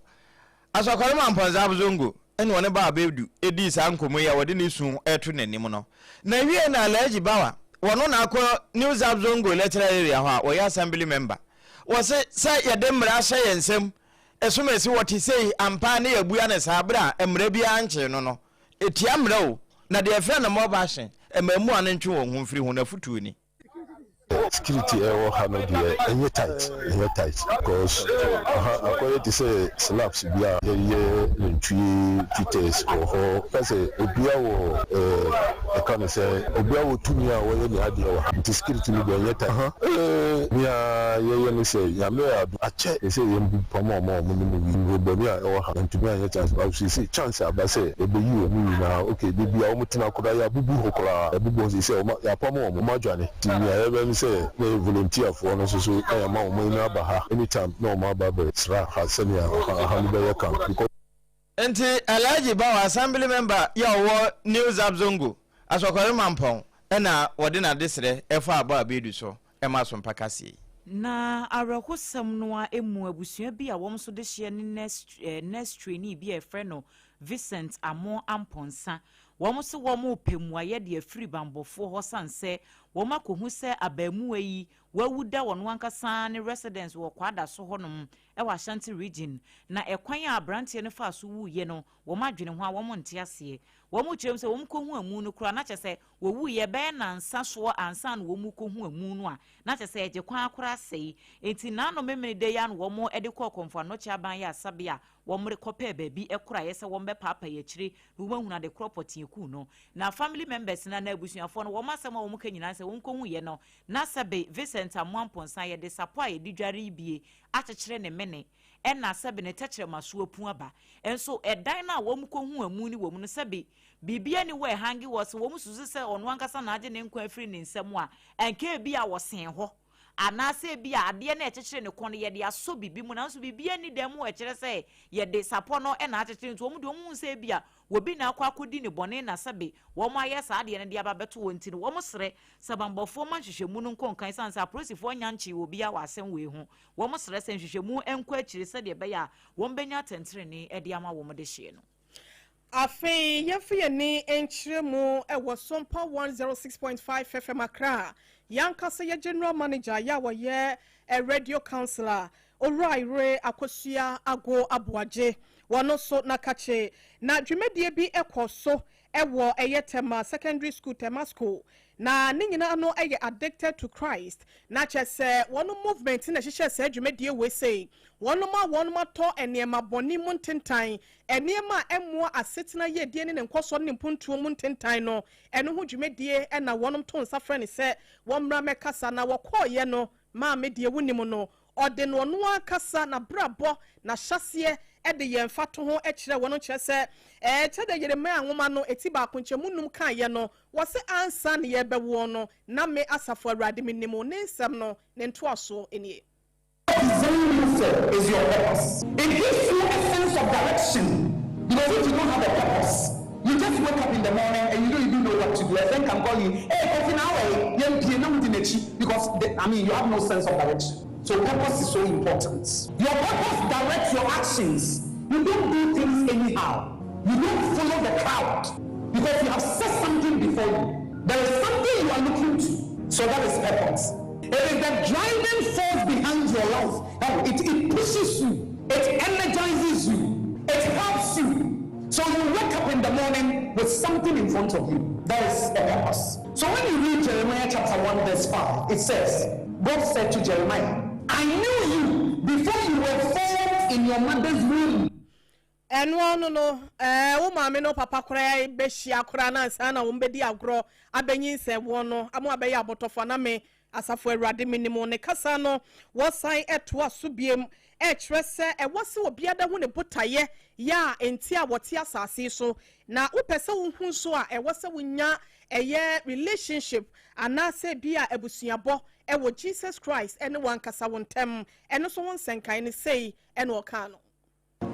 Asɔkɔre Mampɔnsa Abzongo ɛna ɔne Bawa Baidu dii saa nkɔmmɔ yi a wɔde ne su reto n'anim no. Na wiei na Alhaji Bawa, wɔno na akɔ New Zabzongo Electoral Area hɔ a wɔyɛ Assembly Member. Wɔse sɛ yɛde mmara ahyɛ yɛn nsam, ɛsom asi hɔ te sei ampa ne yɛabua no saa berɛ a mmara biara nkyee no no, ɛtia mmara o, na deɛ yɛfrɛ no mob action, mmaamua no ntwe wɔn ho mfiri ho, n'afotuo ni. Security a ɛwɔ ha no deɛ ɛnyɛ tight, ɛnyɛ tight because aha akɔyɛ te sɛ slaps bi a yɛyɛ nantwie twitters wɔ hɔ. Ka sɛ obia wɔ ɛɛ ɛka no sɛ obia wɔ tumi a wɔyɛ ne adeɛ wɔ ha nti security no deɛ ɛnyɛ tight. Aha ɛɛ nea yɛyɛ ne sɛ Nyame ayɛ adom akyɛ te sɛ yɛn bu pam wɔn a wɔn ne mu wi nnurobɔne a ɛwɔ ha yɛntumi anyɛ chance but seesei chance aba sɛ yɛbɛyi wɔn nyinaa okay baabi a wɔn tena koraa yɛabubu hɔ koraa yɛabubu hɔ seesei wɔn yɛapam wɔn wɔn adwane nti nea yɛbɛyɛ ne sɛ na yɛ volunteer foɔ no nso so na yɛama wɔn ani aba ha anytime na wɔn aba abɛsra ha sɛnea ha no bɛyɛ kam because. Nti Alhaji Bawa, Assembly Member yi a ɔwɔ New Zabzongo, Asɔkɔre Mampɔn na wɔde n'adesrɛ fa abɔ abedu so ma Asompa kaseɛ yi. Na awerɛhosɛm no ara mu, abusua bi a wɔn nso dehyeɛ ne nurse eh, nurse trainee bi a yɛfrɛ no Vincent Amoh Amponsah. Wɔn se wɔrepɛ mmuaeɛ de afiri banbɔfoɔ hɔ sane sɛ wɔn akɔhu sɛ abaamuwa yi wawu da wɔn ankasa ne residence wɔ Kwadaso hɔnom wɔ Ashanti Region. Na ɛkwan a abranteɛ no faa so wuiɛ no wɔn adwene ho a wɔn nte aseɛ. Wɔn kyerɛ mu sɛ wɔn kɔhu amu no koraa na kyerɛ sɛ wɔwuiɛ bɛyɛ nansa soɔ ansa na wɔn rekɔhu amu no a na kyerɛ sɛ ɛgye kwan koraa sɛe. Enti naano Memeneda yi ara na wɔn de kɔɔ Kɔmfo Anokye Aban yɛ asabea a wɔn rekɔpɛɛ baabi koraeɛ sɛ wɔn bɛpaapae akyire na wɔn ahunu ade korɔ pɔtee kuu no. Na family members no anaa abusuafoɔ no wɔn asɛm a wɔn ka nyinaa ne sɛ wɔn kɔhuiɛ no na sɛbe Vincent Amoah Mponsah yɛde sapɔ a yɛde dware yi bie akyekyere ne mene ɛna sɛbe ne tɛkyerɛma so apun aba. Nso ɛdan no a wɔn kɔhuu amu no wɔ mu no sɛbe biribiara nni hɔ a ɛhange hɔ, sɛ wɔn susu sɛ ɔno ankasa na agye ne nkwa afiri ne nsam a, anka ebia wɔsɛn hɔ. anaasɛ ebia adeɛ no a ɛkyekyere ne kɔn no yɛde asɔ biribi mu nanso biribiara nni dan mu a ɛkyerɛ sɛ yɛde sapɔ no na akyekyere nti wɔn deɛ wɔn hu sɛ ebia obi na akɔ akɔdi ne bɔne na sɛbe wɔn ayɛ saa adeɛ no de aba abɛto wɔn nti no wɔn srɛ sɛ banbɔfoɔ ma nhwehwɛmu no nkɔ nkan ɛsiane sɛ apolisifoɔ nnya nkyee obiara wɔ asɛm wei ho. Wɔn srɛ sɛ nhwehwɛmu nkɔ akyire sɛdeɛ ɛbɛyɛ a wɔn bɛnya atɛntenenee de ama wɔn dehyeɛ no. Afei yɛmfa yɛn ani nkyerɛ mu wɔ Sompa 106.5 FM Accra. Yɛn ankasa yɛ General Manager yɛ a wɔyɛ Radio Councillor, Owura Ire Akosua Ago Aboagye. Wɔn nso n'akakye. Na dwumadie bi kɔ so wɔ ɛyɛ Tema Secondary School, Temasco, na ne nyinaa no yɛ Addicted to Christ, na kyerɛ sɛ wɔn movement na ɛhyehyɛɛ saa dwumadie wei sei, wɔn a wɔn atɔ nneɛma bɔne mu ntentan, nneɛma a ɛmmoa asetena yiedie ne ne nkɔsoɔ ne ne mpuntuo mu ntentan no, ɛno ho dwumadie na wɔn to nsa frɛ no sɛ wɔmmra mmɛkasa, na wɔkɔeɛ no, Maame deɛ wonim no, ɔde no ɔno ankasa n'abrabɔ, n'ahyɛaseɛ de yɛn mfatoho kyerɛɛ wɔn, kyerɛ sɛ, ɛɛ, sɛdeɛ Yeremia nwoma no ti baako nkyɛmu num kaeɛ no, wɔse, Ansa na yɛrebɛwoɔ no, na me, Asafo Awurade, menim wo. Ne nsɛm no, ne ntoasoɔ nie. Design you for is your purpose. It gives you a sense of direction because if you don't have a purpose, you just wake up in the morning and you don't even know what to do. A friend can call you, hey, Kofi, now eh, yɛmpie na wodi n'akyi because the, I mean, you have no sense of direction. So purpose is so important. Your purpose directs your actions. You don't do things anyhow. You don't follow the crowd because you have set something before you. There is something you are looking to. So that is purpose. It is the driving force behind your life. It, it pushes you. It energizes you. It helps you. So you wake up in the morning with something in front of you. That is a purpose. So when you read Jeremiah chapter 1 verse 5, it says, God said to Jeremiah, I knew you before you were formed in your mother's womb. Ɛno ano no, ɛɛ, wo maame ne wo papa koraa bɛhyia koraa na ansa na wɔbɛdi agorɔ abɛnyinsɛn woɔ no, ama wɔabɛyɛ abɔtɔfoɔ. Na me, Asafo Awurade, menim wo. Ne kasa no, wɔsan toa so biom ɛrekyerɛ sɛ ɛwɔ sɛ obiara hu ne botaeɛ yɛ a enti a wɔte asase yi so. Na wopɛ sɛ wohu nso a, ɛwɔ sɛ wonya ɛyɛ relationship anaasɛ ebia abusuabɔ wɔ Jesus Christ ne w'ankasa wo ntam. Ɛno nso ho nsɛnkae no, sei na ɔkaa no.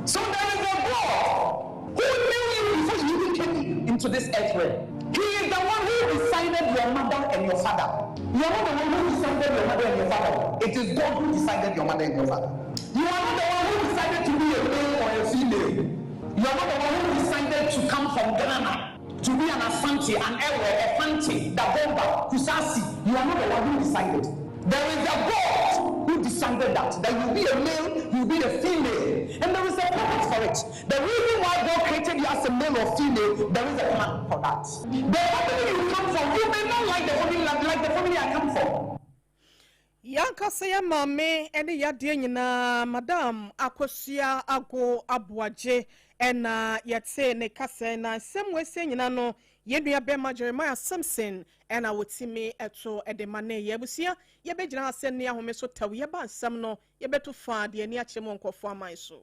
So there is a God who knew you before you even came into this earth realm. He is the one who decided your mother and your father. You are not the one who decided your mother and your father. It is God who decided your mother and your father. You are not the one who decided to be a male or a female. You are not the one who decided to come from Ghana, to be an Asante, an Ewe, a Fante, Dagomba, Kusasi. You are not the one who decided. There is a God who decided that, that you'll be a male, you'll be a female. And there is a purpose for it. The reason why God created you as a male or female, there is a plan for that. The family you come from, you may not like the family like the family I come from. Y'ankasa yɛ maame ne y'adeɛ nyinaa Madam Akosua Ago Aboagye na yɛtee ne kasa yi na nsɛm wei sei nyinaa no yɛn nua bɛɛma Jeremiah Simpson na wɔtumi to de ma ne yɛ abusua yɛbɛgyina ha sɛ nne ahome so tɛw yɛba nsɛm no yɛbɛto faa de ani akyerɛ mu wɔ nkurɔfoɔ aman so.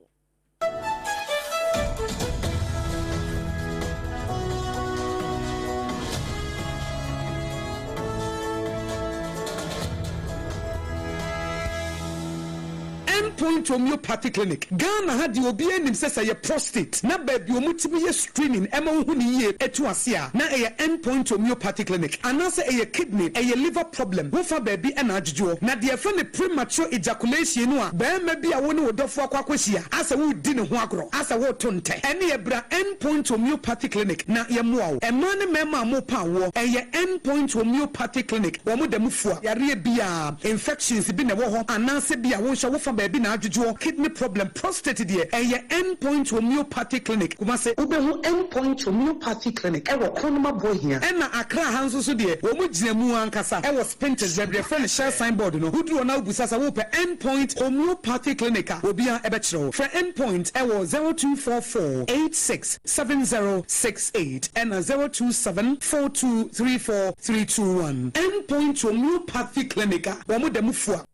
End Point Homeopathy Clinic, Ghana ha deɛ obiara nim sɛ sɛ ɛyɛ prostate na baabi a wɔtumi yɛ screening ma wohu no yie to ase a, na ɛyɛ End Point Homeopathy Clinic. Anaasɛ ɛyɛ kidney, ɛyɛ liver problem, wofa baabi na adwodwoɔ. Na deɛ yɛfrɛ no premature ejaculation no a, barima bi a wo ne wo dɔfoɔ akɔ akɔhyia asɛ woredi ne ho agorɔ, asɛ woreto ntɛ, ɛneɛ bra End Point Homeopathy Clinic na yɛmmoa wo. Mmaa ne mmarima a morepa awoɔ, ɛyɛ End Point Homeopathy Clinic, wɔn da mu fua yareɛ biara. Infections bi na ɛwɔ hɔ anaasɛ bi a wo nso wofa baabi na adwodwoɔ, kidney problem, prostate deɛ, ɛyɛ End Point Homeopathy Clinic, Kumasi. Wobɛhu End Point Homeopathy Clinic wɔ Kronoma Boahia. Ɛna Accra ha nso so deɛ, wɔn gyina mu ankasa wɔ Spintex, baabi a yɛfrɛ no Shell sign board no. Woduru hɔ na wobisa sɛ wopɛ End Point Homeopathy Clinic a, obiara bɛkyerɛ wo. Frɛ End Point wɔ 0244 86 7068 ɛna 027 4234 321. End Point Homeopathy Clinic a wɔn da mu fua.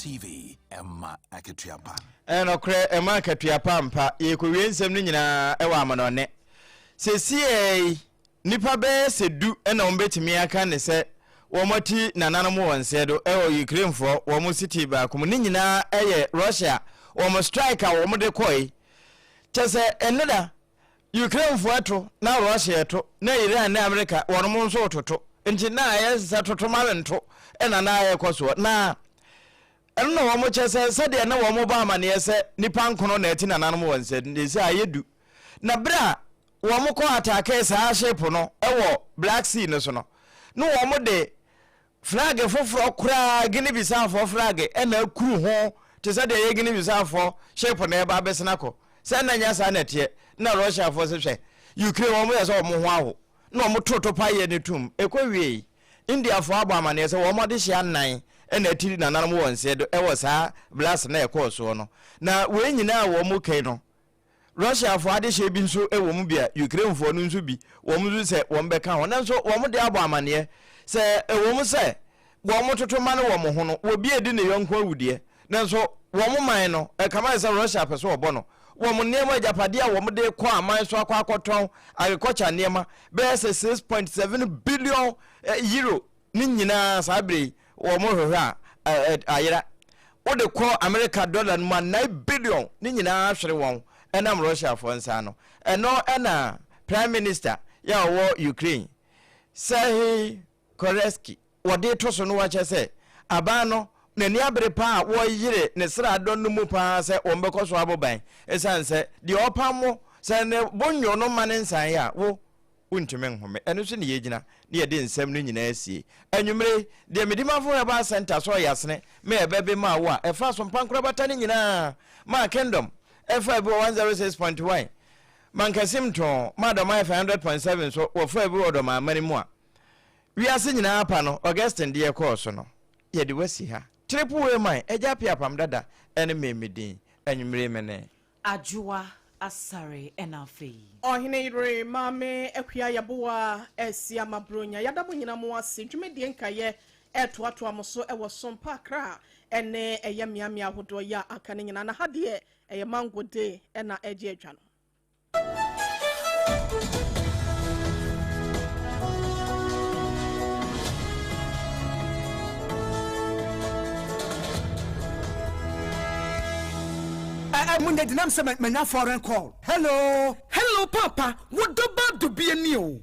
TV, ɛma akatua pa. Ɛyɛ nɔkorɛ, ɛma akatua pa ampa. Yɛrekɔwie nsɛm no nyinaa wɔ amanɔne. Sesiei yi, nnipa bɛyɛ sɛ du na wɔbɛtumi aka ne sɛ wɔati nananom wɔn nseɛ do wɔ Ukrainefoɔ wɔn city baako mu. Ne nyinaa yɛ Russia wɔn strike a wɔde kɔe. Kyɛ sɛ ɛnnɛ Ukrainefoɔ ɛto na Russia ɛto na Iran ne America wɔnom nso retoto nti na ayɛ sɛ toto ma mento ɛna na ɛrekɔ soɔ na ɛno na wɔn kyɛ sɛ sɛdeɛ na wɔn bɔ amaneɛ sɛ nipa nkono na ɛte nananom wɔn nsɛ no sɛ ayɛ du na berɛ a wɔn kɔ ataakee saa ship no ɛwɔ Black Sea no so no na wɔn de Flag foforɔ koraa, Guinea Bissaufoɔ flag na akuru ho te sɛ deɛ ɛyɛ Guinea Bissaufoɔ ship na ɛreba abɛsene akɔ. Sɛ na nyɛ saa na ɛteɛ. Na Russiafoɔ se hwɛ, Ukraine wɔn yɛ sɛ wɔn ho aho na wɔn to topaeɛ no tom. Ɛkɔ wiei, Indiafoɔ abɔ amaneɛ sɛ wɔn adehyeɛ anan na atiri nananom wɔ nseɛ do wɔ saa blast no a ɛkɔɔ soɔ no. Na wei nyinaa a wɔn kai no, Russiafoɔ adehyeɛ bi nso wɔ mu bi a Ukrainefoɔ no nso bi wɔn nso sɛ wɔn bɛka ho. Nanso wɔn de abɔ amaneɛ sɛ ɛwɔ mu sɛ wɔn toto ma no wɔn ho no wɔ bi edi ne yɔnko awu deɛ, nanso wɔn man no ɛkama ayɛ sɛ Russia pɛ sɛ wɔbɔ no. Wɔn nneɛma agyapadeɛ a wɔn de kɔ aman so akɔ akɔtɔn agriculture nneɛma bɛyɛ sɛ 6.7 billion euro Ne nyinaa saa berɛ yi wɔn hwehwɛ a ayera. Wode kɔ Amerika dɔla no mu a 9 billion ne nyinaa ahwere wɔn ɛnam Russiafoɔ nsa ano. Ɛno ɛna Prime Minister yɛ a ɔwɔ Ukraine Serhiy Koreski wɔde to so no wakyɛ sɛ aban no n'ani abere paa a wɔyere ne sraadɔ no mu paa sɛ wɔn bɛkɔ so abɔ ban ɛsiane sɛ deɛ ɔpam mo sɛ ne bo nyo no mma ne nsan yɛ a wo Wontumi nhome. Ɛno so na yɛgyina na yɛde nsɛm no nyinaa asie. Anwummere yi, deɛ Medimafo Herbal Centre sɔɔ yɛn asene ma yɛbɛbe maa wo a ɛfa so mpa nkorabata no nyinaa maa Kingdom ɛfaa bi wɔ 106.1, Mankasim too maa Dɔma FM 100.7 so wɔfaa bi wɔ Dɔma amane mu a wiase nyinaa pa no Augustine deɛ kɔɔ so no, yɛde wo asi ha. Triple A man, Agya Apiapam dada ne me me din. Anwummere yi me ne. Adwoa Asare ɛna afei. Ɔhene yere Maame Akua Yeboah asi ama Buronya. Yɛda mo nyina mo ase. Dwumadie nkaeɛ ɛretoatoa mo so wɔ Sompa Accra ɛne ɛyɛ mmeammea ahodoɔ yi a aka no nyinaa. Na ha deɛ ɛyɛ Mango Day ɛna ɛregye adwa no. Eh, eh, munya dinam sɛ manya foreign call. Hello. Hello papa, wo dɔ ba dɔ bi ani o.